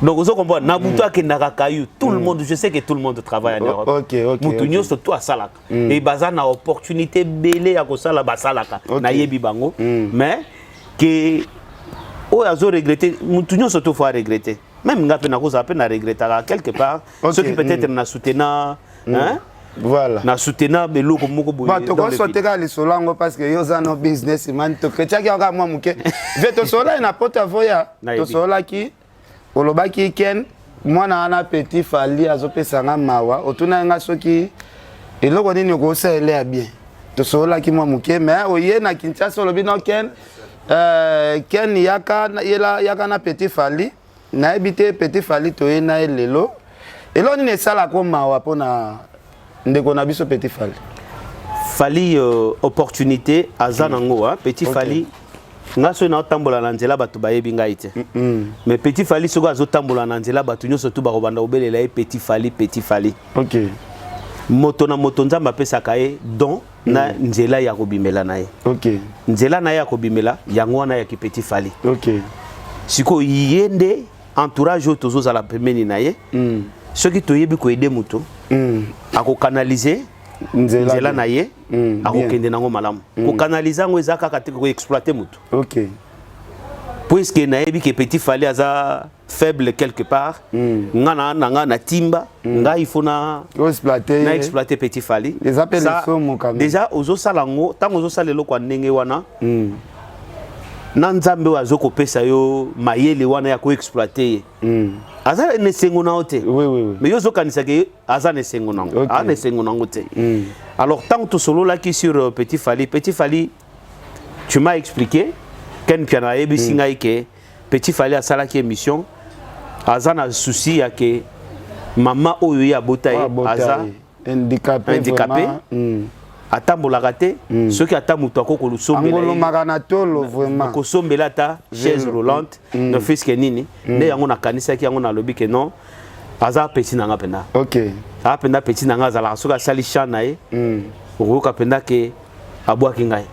Speaker 1: Donc ozo comprendre, na butu akendaka kayu, tout le monde, je sais que tout le monde travaille en Europe.
Speaker 2: Ok.
Speaker 1: Mutu nyonso to asalaka. Et baza na opportunité ebele ya kosala, basalaka. Nayebi bango. Mais que oyo azo regretter, mutu nyonso to faut regretter. Même nga mpe nakozala mpe na regrettaka quelque part. Soki peut-être na soutenant, hein?
Speaker 2: Voilà.
Speaker 1: Na soutenant eloko moko boye
Speaker 2: Bon,
Speaker 1: dans le
Speaker 2: tokosote
Speaker 1: vide.
Speaker 2: Kaka lisolo yango parce que yo oza no business man, tokretiaki yango kaka mwa moke. Ve tosololaki na poto avoya.
Speaker 1: Nayebi.
Speaker 2: Tosololaki, olobaki ken mwana wana petit Fally azopesa nga mawa. Otunaki nga soki eloko nini okosalela ya bien. Tosololaki mwa moke, mais oye na Kinshasa, olobi no ken ken yaka, yela, yaka na petit Fally. Nayebi te, petit Fally toye na ye lelo. Eloko nini esalaka mawa mpona ndeko na biso petit Fally?
Speaker 1: Fally, opportunité aza nango, hein? Petit Fally, nga soki naotambola na nzela, bato bayebi ngai te. Mais petit Fally, soki azotambola na nzela, bato nyonso tu bakobanda kobelela ye petit Fally, petit Fally. Moto na moto, Nzambe apesaka ye don na nzela ya kobimela na ye. Nzela na ye ya kobimela yango wana yaki petit Fally. Sikoyo ye nde entourage oyo tozozala pembeni na ye. Soki toyebi koaider moto, akokanalize
Speaker 2: nzela,
Speaker 1: nzela na ye, akokende nango malamu. Kokanalize yango eza kaka te koexploiter moto. Puisque nayebi ke petit Fally aza faible quelque part, nga na nga na timba nga, il faut na
Speaker 2: exploiter
Speaker 1: na exploiter petit Fally.
Speaker 2: Eza mpe lisumu quand même.
Speaker 1: Déjà ozosala yango, ntango ozosala eloko ya ndenge wana, na Nzambe oyo azokopesa yo mayele wana ya koexploiter ye, aza na esengo na yo te.
Speaker 2: Oui, oui, oui.
Speaker 1: Mais yo ozokanisaka ye aza na esengo nango. Aza na esengo nango te. Alors ntango tosololaki sur petit Fally, petit Fally, tu m'as expliqué, Ken Piana ayebisi ngai ke petit Fally asalaki émission, aza na souci ya ke mama oyo ye abota ye
Speaker 2: Oyo abota
Speaker 1: aza
Speaker 2: ye. Handicapé,
Speaker 1: handicapé.
Speaker 2: vraiment.
Speaker 1: Atambolaka te. Soki ata moto akoki kolosombela ye,
Speaker 2: angolomaka na tolo vraiment.
Speaker 1: Kosombela ata chaise
Speaker 2: Vélo.
Speaker 1: roulante, ne fût-ce que nini. Nde yango nakanisaki yango, nalobi ke non, aza petit na nga mpenza. Aza mpenza petit na nga. Azalaka, soki asali champ na ye, okoyoka mpenza ke abwaki ngai.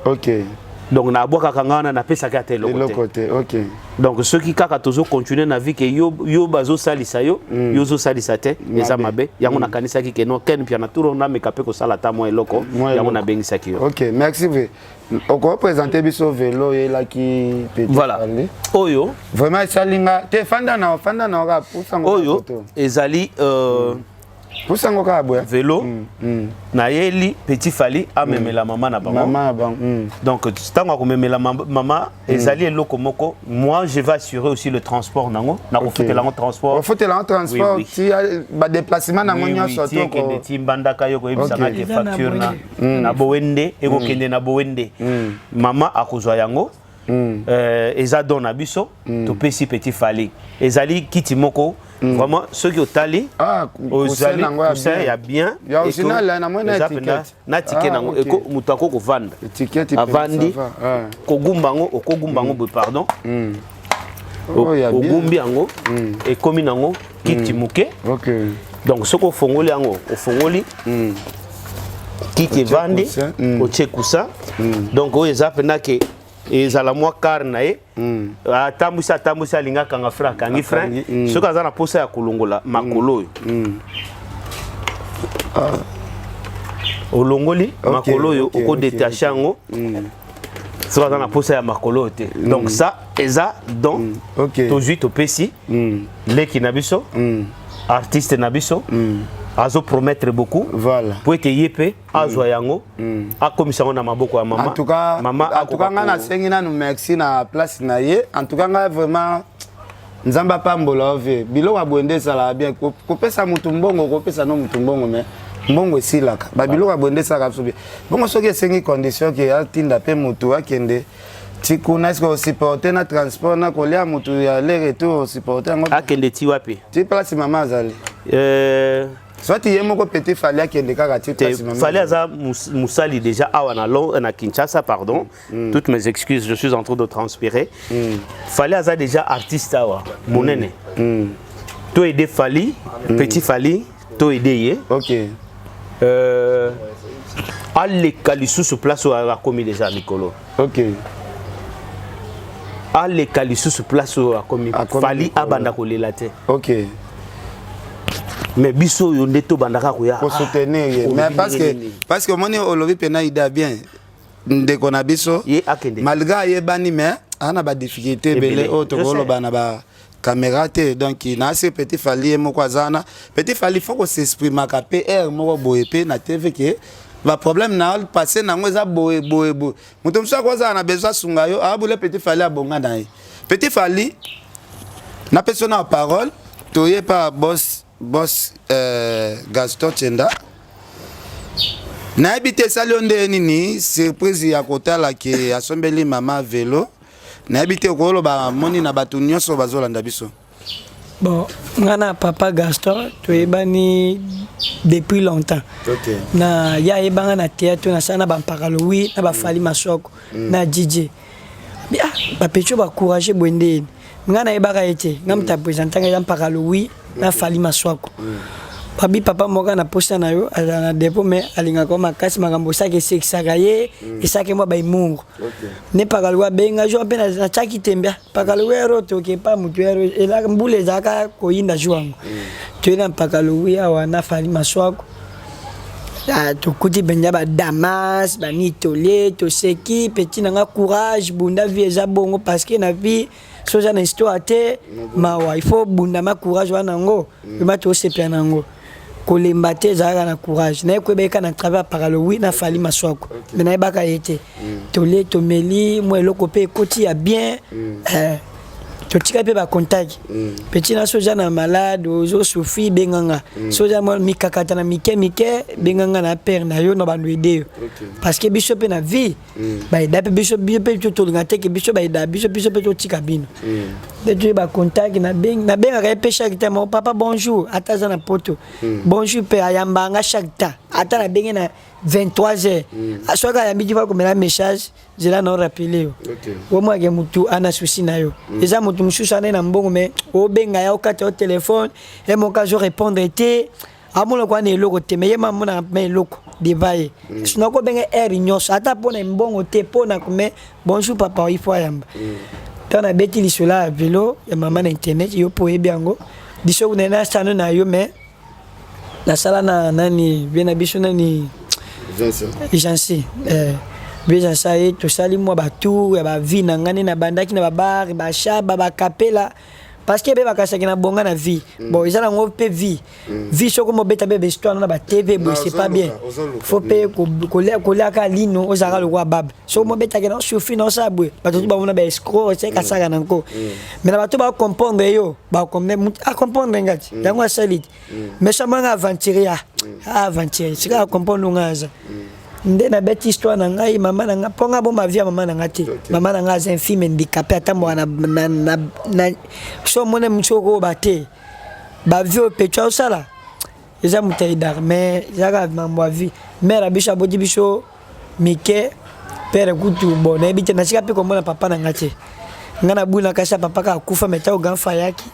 Speaker 1: Donc na abwakaka ngai wana, napesaki ata eloko te.
Speaker 2: Eloko te, ok.
Speaker 1: Donc soki kaka tozocontinue na vie ke yo, yo bazosalisa yo, yo ozosalisa te, eza mabe. Yango nakanisaki ke non, Ken Piana turo nameka mpe kosala ata mwa eloko.
Speaker 2: Mwa
Speaker 1: Yango
Speaker 2: eloko.
Speaker 1: nabengisaki yo.
Speaker 2: Ok, merci. Ve okoprésente biso velo oyelaki petit
Speaker 1: Voilà.
Speaker 2: Fally.
Speaker 1: Oyo
Speaker 2: Vraiment esali nga te. Fanda na, fanda na kaka, pusango kaka.
Speaker 1: Oyo
Speaker 2: Photo.
Speaker 1: ezali
Speaker 2: Pusango kaka boya.
Speaker 1: Velo nayeli petit Fally amemela mama na bango.
Speaker 2: Mama na bango.
Speaker 1: Donc ntango akomemela mama, ezali eloko moko. Moi, je vais assurer aussi le transport nango, nakofutela yango transport.
Speaker 2: Ofutela yango transport?
Speaker 1: Oui.
Speaker 2: Ti badéplacement nango nyonso?
Speaker 1: Ti ekende ti Mbandaka, yo koyebisanga ke
Speaker 6: Eza na
Speaker 1: facture na
Speaker 6: Boye.
Speaker 1: na Boende, ekokende na Boende, mama akozwa yango. Eza don na biso topesi petit Fally. Ezali kiti moko vraiment, soki otali,
Speaker 2: Ah,
Speaker 1: ozali
Speaker 2: coussin nango ya
Speaker 1: coussin
Speaker 2: bien.
Speaker 1: ya bien.
Speaker 2: Ya original, namoni na
Speaker 1: Eza mpenza
Speaker 2: étiquette.
Speaker 1: na ticket
Speaker 2: Ah,
Speaker 1: nango.
Speaker 2: ok.
Speaker 1: Moto ako kovanda,
Speaker 2: Étiquette,
Speaker 1: avandi,
Speaker 2: ça va. Ah.
Speaker 1: kogumba yango, okogumba yango boye, pardon.
Speaker 2: Oh, ya bien.
Speaker 1: Ogumbi yango, ekomi nango kiti moke. Donc soki ofongoli yango, ofongoli kiti, evandi.
Speaker 2: Coussin.
Speaker 1: Otie coussin. Donc oyo eza mpenza ke ezala mwa car na ye. Atambwisi, atambwisi, alingi akanga frein, akangi frein.
Speaker 2: Akangi,
Speaker 1: Soki aza na posa ya kolongola makolo oyo, olongoli makolo oyo, okodétache yango soki aza na posa ya makolo oyo te. Donc ça eza don tozwi, topesi leki na biso, artiste na biso, azopromettre beaucoup. Po ete ye mpe azwa yango, akomisa yango na maboko ya mama.
Speaker 2: En tout cas,
Speaker 1: mama
Speaker 2: en tout cas, nga nasengi nanu merci na place na ye. En tout cas, nga vraiment, Nzambe apambola yo vie. Biloko ya boye nde ezalaka bien. Kopesa motu mbongo, kopesa no motu mbongo, mais mbongo esilaka. Babiloko ya boye nde esalaka biso bien. Bongo soki esengi condition ke atinda mpe motu akende ti kuna, est-ce osupporte na transport na kolia motu ya aller retour osupporte yango?
Speaker 1: Akende ti wapi?
Speaker 2: Ti place mama azali. Soit ye moko petit Fally akende kaka ti
Speaker 1: te
Speaker 2: place mama.
Speaker 1: Fally aza mosali déjà awa na, na Kinshasa, pardon, toutes mes excuses, je suis en train de transpirer. Fally aza déjà artiste awa monene. To aider Fally, petit Fally, to aider ye. Aleka lisusu place oyo akomi déjà mikolo. Aleka lisusu place oyo akomi. Fally abanda kolela te.
Speaker 2: Ok.
Speaker 1: Mais biso oyo nde tobandaka koya
Speaker 2: kosoutenir ye. Mais parce que omoni, olobi mpena ida bien, ndeko na biso.
Speaker 1: Ye akende.
Speaker 2: Malgré ayebani, mais aza na badifficulté ebele oyo tokoloba na ba caméra te. Donc na se petit Fally ye moko aza wana. Petit Fally, faut kos'exprimaka mpe aire moko boye mpe na TV ke baproblème na passé nango eza boye boye boye. Moto mosusu akozala na besoin asunga yo, abule. Petit Fally abonga na ye. Petit Fally, napesi yo na parole. Toye pa boss Gaston Tshenda. Nayebi te esali yo nde nini surprise ya kotala ke asombeli mama velo. Nayebi te okoloba moni na bato nyonso bazolanda biso.
Speaker 3: Bon, nga na papa Gaston toyebani depuis longtemps. Na ye ayebanga na théâtre, nasala na bampaka Louis na bafali Masoko na DJ. Ah, bapetio bacourage boye ndeni. Nga nayebaka ye te. Nga moto apresentanga eza mpaka Louis na Fali Maswako. Babi papa moko na posa na yo azala na dépôt, mais alingaka yo makasi. Makambo osaka esekisaka ye, esaki mwa bahumour. Ne mpaka Louis abenga jour mpe natiaki tembe. Mpaka Louis ero toke pa motu ero elaka mbula ezalaka koyinda jour yango. Toye na mpaka Louis awa na Fali Maswako. Ah, tokuti mpenza badamas banitolie, toseki. Petit na nga, courage, bunda, vie eza bongo, parce que na vie so oza na histoire te, mawa. Il faut bundama, courage wana yango vraiment tosepela na yango, kolemba te, ezalaka na courage. Naye koyeba ye kaka na travers Paralowi na Fali Maswako, mais nayebaka ye te. Tolie, tomeli mwa eloko mpe ekoti ya bien. Eh, totika mpe bacontact. Petit na so oza na malade, ozosouffrir, benganga. So oza mwa mikakata na mike mike, benganga na pere na yo na bando ede yo, parce que biso mpe na vie baeda mpe biso. Biso mpe tolinga te ke biso baeda biso, biso mpe totika bino nde toye bacontact. Nabengaka ye mpe chaque temps moko: "Papa, bonjour." Ata aza na poto, bonjour mpe ayambanga chaque temps. Ata nabenge na 23 heures, soki ayambi ti, komela message nzela na orappeler yo. Omwake motu ana souci na yo, eza motu mosusu ana ye na mbongo, mais obenga ya okata yo telefone, ye moko azo répondre te, amona kwa na eloko te, mais ye ma amonaka mpe eloko deva ye. Sinon akobenga heure nyonso, ata mpona mbongo te, mpona mais "Bonjour papa", il faut ayamba. Ntango nabeti lisolo ya velo ya mama na internet, yo mpo oyebi yango, biso kuna nasano na yo, mais nasala na nani vie na biso nani Jansi, eh, vie Jansi aye, tosali mwa batour ya bavie na ngai nde nabandaki na babar, bashaba, bakapela, parce que ebe bakasaki na bonga na vie. Bon, eza nango mpe vie. Vie soki mobeta mpe bahistoire na batv boye, c'est pas bien. Faut mpe koliaka lino, ozalaka lokola babe. Soki mobetaki na souffrir na osala boye, bato tu bamona baescroc, oseka na nko, mais na bato bacomprendre yo, acomprendre nga ti yango asali te. Mais so amanga aventurier, aventurier sika acomprendre nga aza nde nabeti histoire na ngai, mama na ngai, mpo nga boma vie ya mama na ngai te. Mama na ngai aza infime, handicapé, atamboka na so omona mosu okoyoba te. Bavie oyo petu azosala eza moto ayidaka, mais ezaka mambo ya vie. Mare ya biso aboti biso mike, père kutu bon nayebi te. Nasika mpe komona papa na ngai te. Ngai nabuna kasi ya papa kaka akufa, mais ntango grand frère ayaki,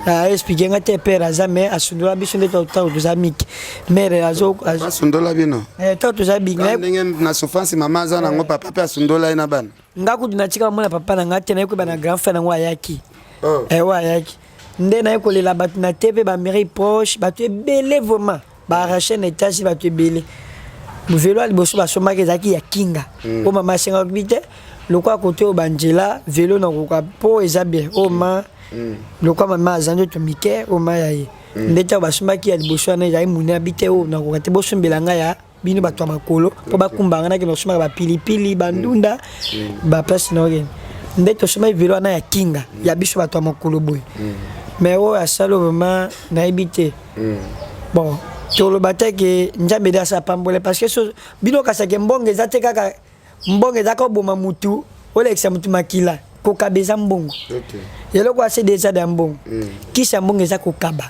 Speaker 3: aexpliquer nga te père aza, mais asundola biso nde ntango toza mike. Mare
Speaker 2: asundola bino?
Speaker 3: Ntango toza
Speaker 2: bingi. Ndenge na souffrance mama aza nango, papa mpe asundola ye na bana.
Speaker 3: Nga kutu natika komona papa na ngai te. Naye koyeba na grand frère nango ayaki, oyo ayaki nde naye kolela bato na te mpe bamairie proche, bato ebele vraiment baarrache na étage, bato ebele. Velo ya liboso basombaki ezalaki ya kinga oyo mama asengaki bi te lokwa kote oyo banzela velo nakoka mpo eza bien oyo ma lokwa mama aza nzoto mike, oyo ma ya ye nde ntango basombaki ya liboso wana ezalaki monene, abi te oyo nakoka te, bosombela ngai ya bino bato ya makolo mpo bakumbanga nakende kosomaka bapilipili, bandunda, baplace na okende. Nde tosomaki velo wana ya kinga ya biso bato ya makolo boye. Mais oyo asali vraiment nayebi te. Bon, toloba te ke Nzambe nde asa pambole, parce que so bino kasaki mbongo eza te, kaka mbongo eza koboma mutu, olekisa mutu makila. Kokaba eza mbongo, eloko asede eza da mbongo. Kisi ya mbongo eza kokaba.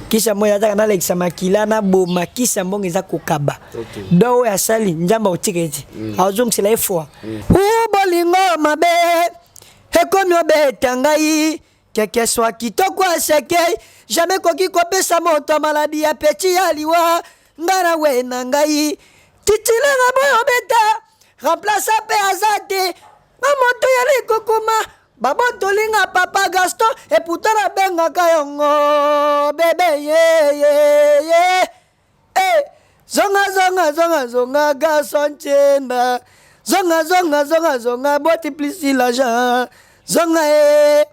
Speaker 3: Kisi ya mbongo eza kaka nalekisa makila naboma. Kisi ya mbongo eza kokaba. Donc oyo asali, Nzambe akotika ete azongisela ye foi. U bolingo mabe ekomi obeta ngai keke swa kitoko aseke jamais koki kopesa moto ya maladi ya peti ya liwa. Ngai na we na ngai titulaire boyo obeta remplaçant mpe aza te, nga moto ya likokoma. Babotoli nga papa Gaston et pourtant nabengaka yongo bebe ye ye ye eh zonga zonga zonga zonga Gaston Tshemba zonga zonga zonga zonga boti plus l'argent zonga eh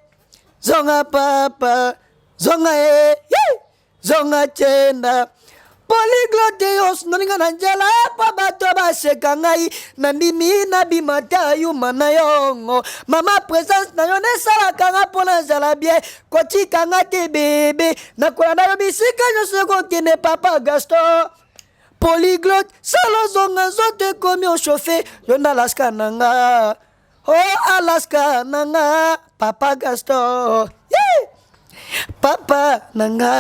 Speaker 3: zonga papa zonga eh yeah. Zonga tshenda polyglotte yo osundoli nga na nzela mpo bato baseka ngai nandimi nabima ta yuma na yongo mama presence na yo nesalaka nga mpo nazala bien kotika nga te bebe nakolanda yo bisika nyonso ekokende papa gaston polyglotte sala ozonga nzoto ekomi ochauffe yo nde alaska na nga Oh Alaska na nga papa Gaston yeah! Papa na nga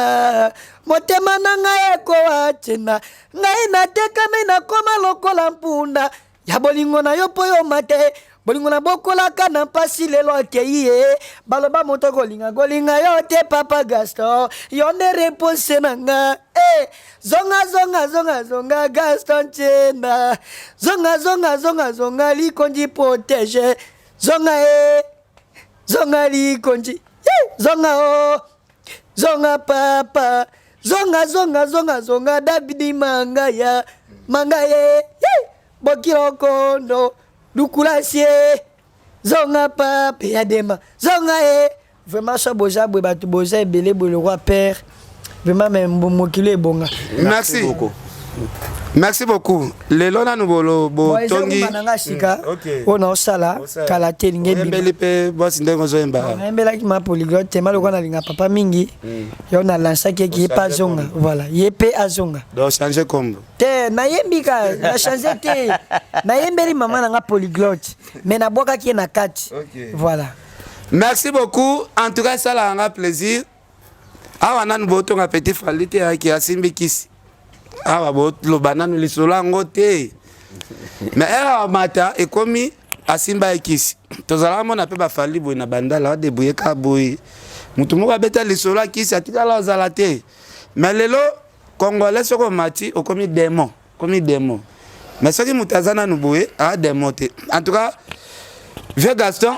Speaker 3: motema na nga ekowa tina ngai natekami nakoma lokola mpunda ya bolingo na yo mpo yo mate bolingo na bokolaka na mpasi lelo akei ye baloba moto kolinga kolinga yo te papa Gaston yo nde reponse na nga eh. Zonga zonga zonga zonga Gaston Tshemba Zonga zonga zonga zonga likonji protege Zonga e Zonga likonji Zonga o oh. Zonga papa Zonga zonga zonga zonga Davidi Mangaya Mangaye Bokilo kondo Lukulasie Zonga papa ya dema Zonga e Vraiment so boza boye bato boza ebele boye le roi père vraiment mais mokili ebonga.
Speaker 2: Merci beaucoup. Merci beaucoup. Lelo nanu bolo botongi.
Speaker 3: Bon, nga sika. Hmm, oyo naosala kala te elingi ebima.
Speaker 2: Oyembeli pe bosi ndenge ozoyemba.
Speaker 3: Nayembelaki ma polyglotte te maloko nalinga papa mingi. Hmm. Yo na lansaki eki ye pe azonga. Voilà, ye pe azonga.
Speaker 2: Donc changer kombo.
Speaker 3: Te nayembi ka na changer te. Nayembeli mama na nga polyglotte mais nabwakaki ye na kati. Voilà.
Speaker 2: Merci beaucoup. En tout cas, ça la nga plaisir. Awa nanu botonga petit Fally te aki asimbi kisi. Awa boloba nanu lisolo yango te. Mais awa mata ekomi asimba ye kisi. Tozalaka mona pe ba Fally boye na bandala adebrouiller ka boye. Mutu moko abeta lisolo ya kisi atikala azala te. Mais lelo congolais soki omati okomi demon. Komi demon. Mais soki moto aza nanu boye, a demon te. En tout cas, vieux Gaston,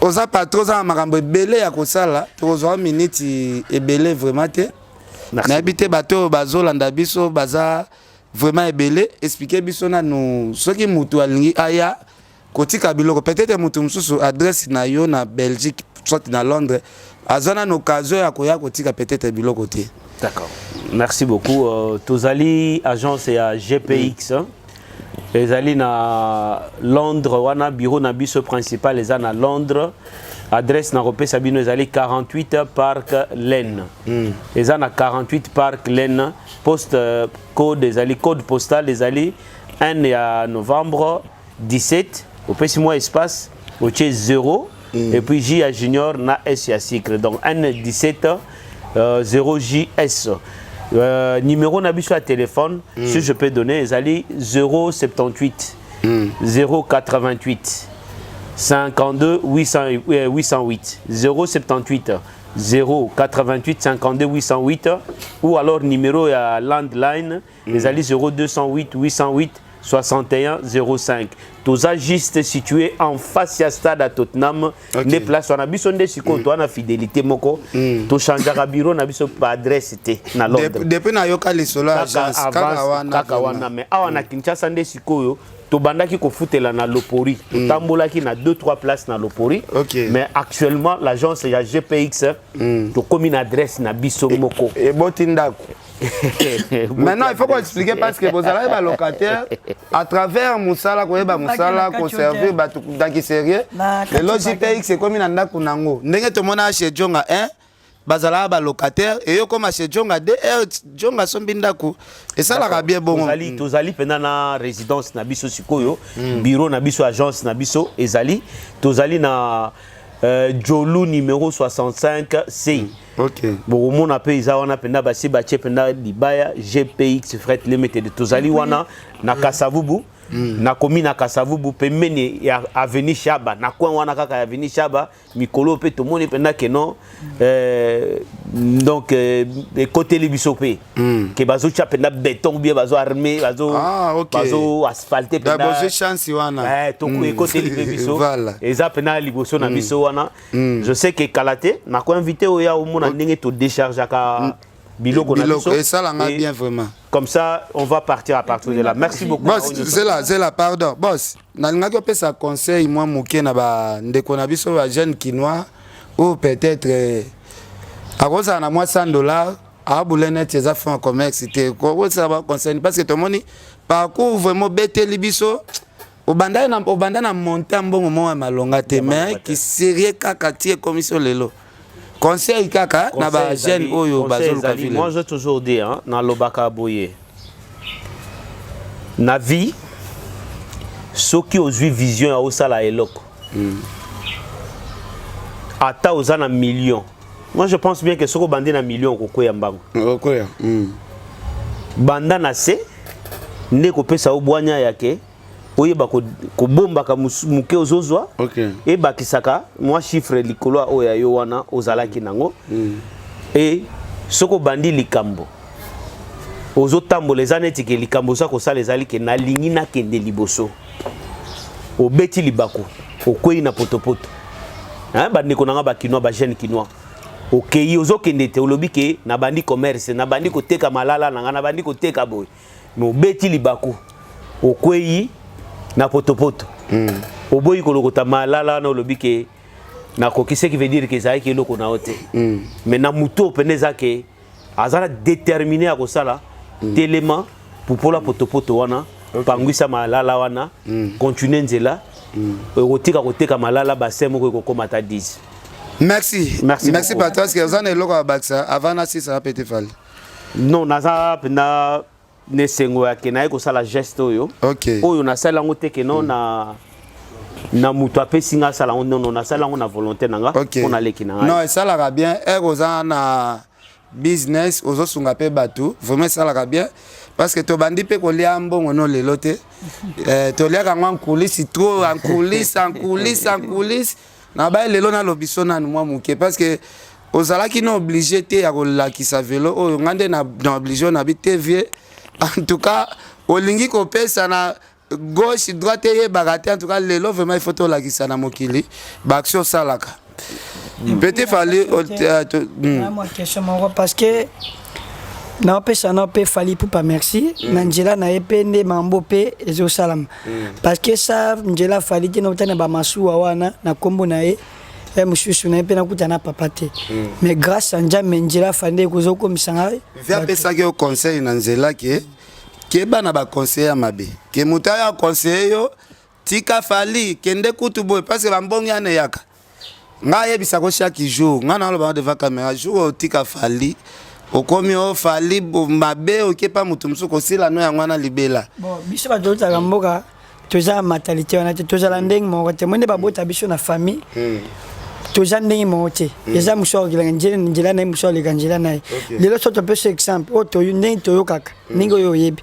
Speaker 2: oza patron, oza na makambo ebele ya kosala, tokozwa minute ebele vraiment te. Nayebi te bato oyo bazolanda biso baza vraiment ebele, expliquer biso nanu soki moto alingi aya kotika biloko peut-être moto mosusu adresse na yo na Belgique soit na Londres aza nanu occasion ya koya kotika peut-être biloko te.
Speaker 1: D'accord. Merci beaucoup. Euh, tozali agence ya GPX. Mm. Ezali na Londres wana bureau na biso principal eza na Londres. Adresse na kopesa bino ezali 48 Park Lane. Mm. Eza na 48 Park Lane, poste euh, code ezali code postal ezali 1 ya novembre 17 opesi mwa espace otie 0 mm. et puis J ya junior na S ya sucre donc 1 17 euh, 0 JS euh, numéro na biso ya téléphone mm. si je peux donner ezali 078 mm. 088 52 800, 808 078 088 52 808 ou alors numéro ya landline mm. ezali 0208 808 61 05 toza juste situé en face ya stade ya Tottenham okay. nde place wana biso nde sikoyo mm. toa na fidélité moko mm. tochangeaka bureau na biso pa adresse te na Londres
Speaker 2: depuis nayoka lisolo ya agence kaka wana
Speaker 1: kaka wana mais awa mm. na Kinshasa nde sikoyo tobandaki kofutela na Lopori mm. totambolaki na 2 3 places na Lopori
Speaker 2: okay.
Speaker 1: mais actuellement l'agence ya GPX mm. tokomi na adresse na biso moko
Speaker 2: eboti ndako Maintenant, il faut qu'on explique parce que vous allez ba locataire à travers musala koyeba musala ko servir bato daki sérieux. Lelo JPX ekomi na ndako nango. Ndenge tomona chez Jonga 1 bazalaka ba locataire et yo koma chez Jonga 2 R Jonga sombi ndako esalaka bien bongo.
Speaker 1: Tozali tozali pena na résidence na biso sikoyo, bureau na biso agence na biso ezali tozali na euh, Jolu numéro 65 C.
Speaker 2: Okay.
Speaker 1: Bokomona mpe eza wana mpenza basi batie mpenza libaya GPX Fret Limited. Tozali wana na Kasavubu. Nakomi na Kasavubu pembeni ya avenue Shaba, na coin wana kaka ya avenue Shaba. Mikolo mpe tomoni mpenza ke non, donc ekoteli biso mpe ke bazotya mpenza béton bien, bazo armé, bazo
Speaker 2: Ah, ok.
Speaker 1: bazo asphalte.
Speaker 2: D'abord, chance wana.
Speaker 1: Ekoteli mpe biso.
Speaker 2: Voilà.
Speaker 1: Eza mpenza liboso na biso wana. Je sais que kala te nakoinvite oyo ya omona ndenge todéchargeaka biloko na
Speaker 2: Biloko
Speaker 1: biso.
Speaker 2: esalanga
Speaker 1: Et
Speaker 2: bien vraiment.
Speaker 1: Comme ça, on va partir à partir de là. Merci beaucoup.
Speaker 2: Boss, zela, zela, pardon, boss. Nalingaki opesa conseil mwa moke na bandeko na biso ba jeune kinois oyo peut-être akozala na mwa 100 $, abule neti eza fond ya commerce te. Kokosala ba conseil parce que tomoni parcours vraiment obeteli biso, obanda na, obanda na montant mbongo moko ya malonga te, mais kiserie kaka ti ekomi so lelo. Conseil kaka na ba jeune oyo bazoluka ville.
Speaker 1: Moi, j'ai toujours dit, hein, nalobaka boye: na vie, soki ozwi vision ya osala eloko, ata oza na million, moi je pense bien que soki obandi na million, okokwea mbango.
Speaker 2: Okoya.
Speaker 1: Banda na se nde kopesa yo bwanya yake oyeba kobombaka moke ozozwa, ebakisaka mwa chiffre likolo ya oyo ya yo wana ozalaki nango. E soki obandi likambo, ozotambola, eza neti ke likambo oza kosala ezali ke nalingi nakende liboso. Obeti libaku, okwei na potopoto. Hein, bandeko na nga bakinois, bajeune kinois, okei, ozokende te, olobi ke nabandi commerce, nabandi koteka malala na nga, nabandi koteka boye, mais obeti libaku, okwei na potopoto. Oboyi kolokota malala wana, olobi ke nakoki, ce qui veut dire ke ezalaki eloko na yo te. Mais na motu oyo pene eza ke aza na déterminé ya kosala, telema, pupola potopoto wana, pangwisa malala wana, continue nzela, okotika koteka malala bassin moko ekokóma ata 10.
Speaker 2: Merci.
Speaker 1: Merci
Speaker 2: Merci.
Speaker 1: beaucoup.
Speaker 2: Patron, est-ce que oza na eloko ya bakisa avant nasisa petit Fally?
Speaker 1: Non, naza mpenza na esengo ya ke naye kosala geste oyo. Oyo nasali yango te ke no na moto apesi nga asala yango. Non, non, nasali yango na volonté na nga mpo naleki na ngai.
Speaker 2: Non, esalaka bien ere oza na business, ozosunga mpe bato. Vraiment esalaka bien parce que tobandi mpe kolia mbongo no lelo te. Toliaka yango en coulisse, trop en coulisse, en coulisse, en coulisse. Na bai lelo nalobi so nanu mwa moke parce que ozalaki na obligé te ya kolakisa velo oyo. Nga nde na obligé oyo nabi te. Vie, en tout cas, olingi kopesa na gauche, droite, eyebaka te. En tout cas lelo vraiment il faut tolakisa na mokili baaction osalaka, petit Fally.
Speaker 3: Mwa question moko parce que naopesa na mpe Fally Ipupa merci na nzela na ye mpe nde mambo mpe ezosalama, parce que sa nzela Fally te, nauta na bamasuwa wana na nkombo na ye, ye mosusu na ye mpe nakuta na papa te, mais grâce à Nzambe, nzela Fally nde ekozokomisa ngai.
Speaker 2: Vi apesaki yo conseil na nzela ke keba na baconseiller ya mabe, ke moto ayo aconseille yo tika Fally, kende kutu boye, parce que bambongi wana eyaka. Ngai ayebisako chaque jour, ngai naloba devant caméra, jour otika Fally, okomi o Fally mabe, okepa moto mosusu kosila no yango wana libela.
Speaker 3: Bon, biso bato tozalaka mboka, toza na mentalité wana te. Tozala ndenge moko te. Mo nde babota biso na famille, toza ndenge moko te. Eza mosu akokelaka nzela na ye, mosu aleka nzela na ye. Lelo so topesa exemple oyo ndenge toyokaka, ndenge oyo oyebi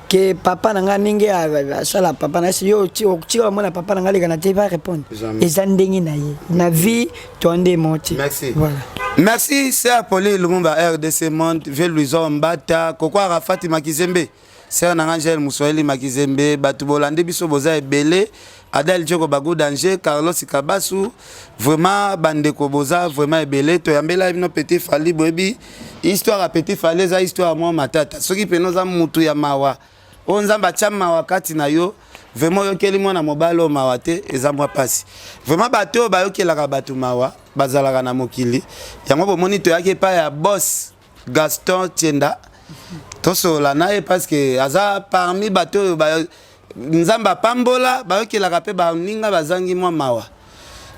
Speaker 3: ke papa na ngai ndenge asala papa na ye, yo otika bamona papa na ngai aleka na te, va répondre eza ndenge na ye na vie, to nde moko te.
Speaker 2: Merci.
Speaker 3: Voilà.
Speaker 2: Merci, sœur Pauline Lumumba, RDC Monde, Vieux Louison Mbata, Koko Arafati Makizembe, sœur na Angel Muswahili Makizembe, bato bolandi biso boza ebele, Adel Djoko Bagou Danger, Carlos Kabasu, vraiment bandeko boza vraiment ebele, toyambela bino petit Fally. Boyebi histoire ya petit Fally, eza histoire mwa matata. Soki pene oza mutu ya mawa, oyo Nzambe atia mawa kati na yo, vraiment oyokeli mwana mobali oyo mawa te, eza mwa pasi. Vraiment bato oyo bayokelaka bato mawa bazalaka na mokili yango. Bomoni, toyaki epai ya boss Gaston Tienda, tosolola na ye parce que aza parmi bato oyo Nzambe apambola, bayokelaka mpe baninga bazangi mwa mawa.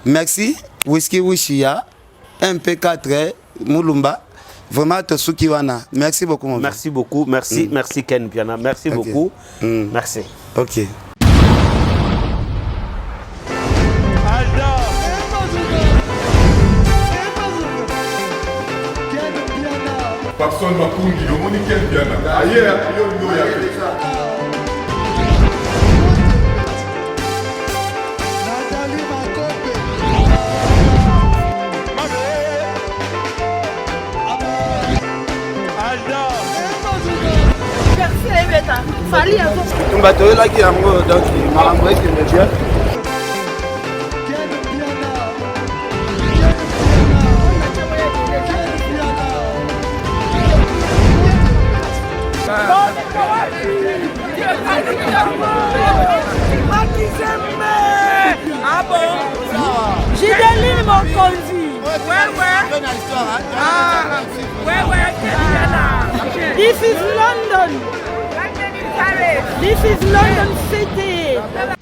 Speaker 2: Merci Whisky Wishia MP4 Mulumba. Vraiment tosuki wana. Merci beaucoup, mon
Speaker 1: Merci beaucoup, merci. Merci Ken Piana, merci beaucoup. Merci.
Speaker 2: Ok.
Speaker 5: Papson Makungi, omoni Ken Piana aye, yo olingi oya te.
Speaker 2: Bitumba toyelaki yango, donc makambo ekende bien.
Speaker 6: Gideline Mokonzi. Ouais, ouais. Ah, ouais, ouais. This is London. This is London City.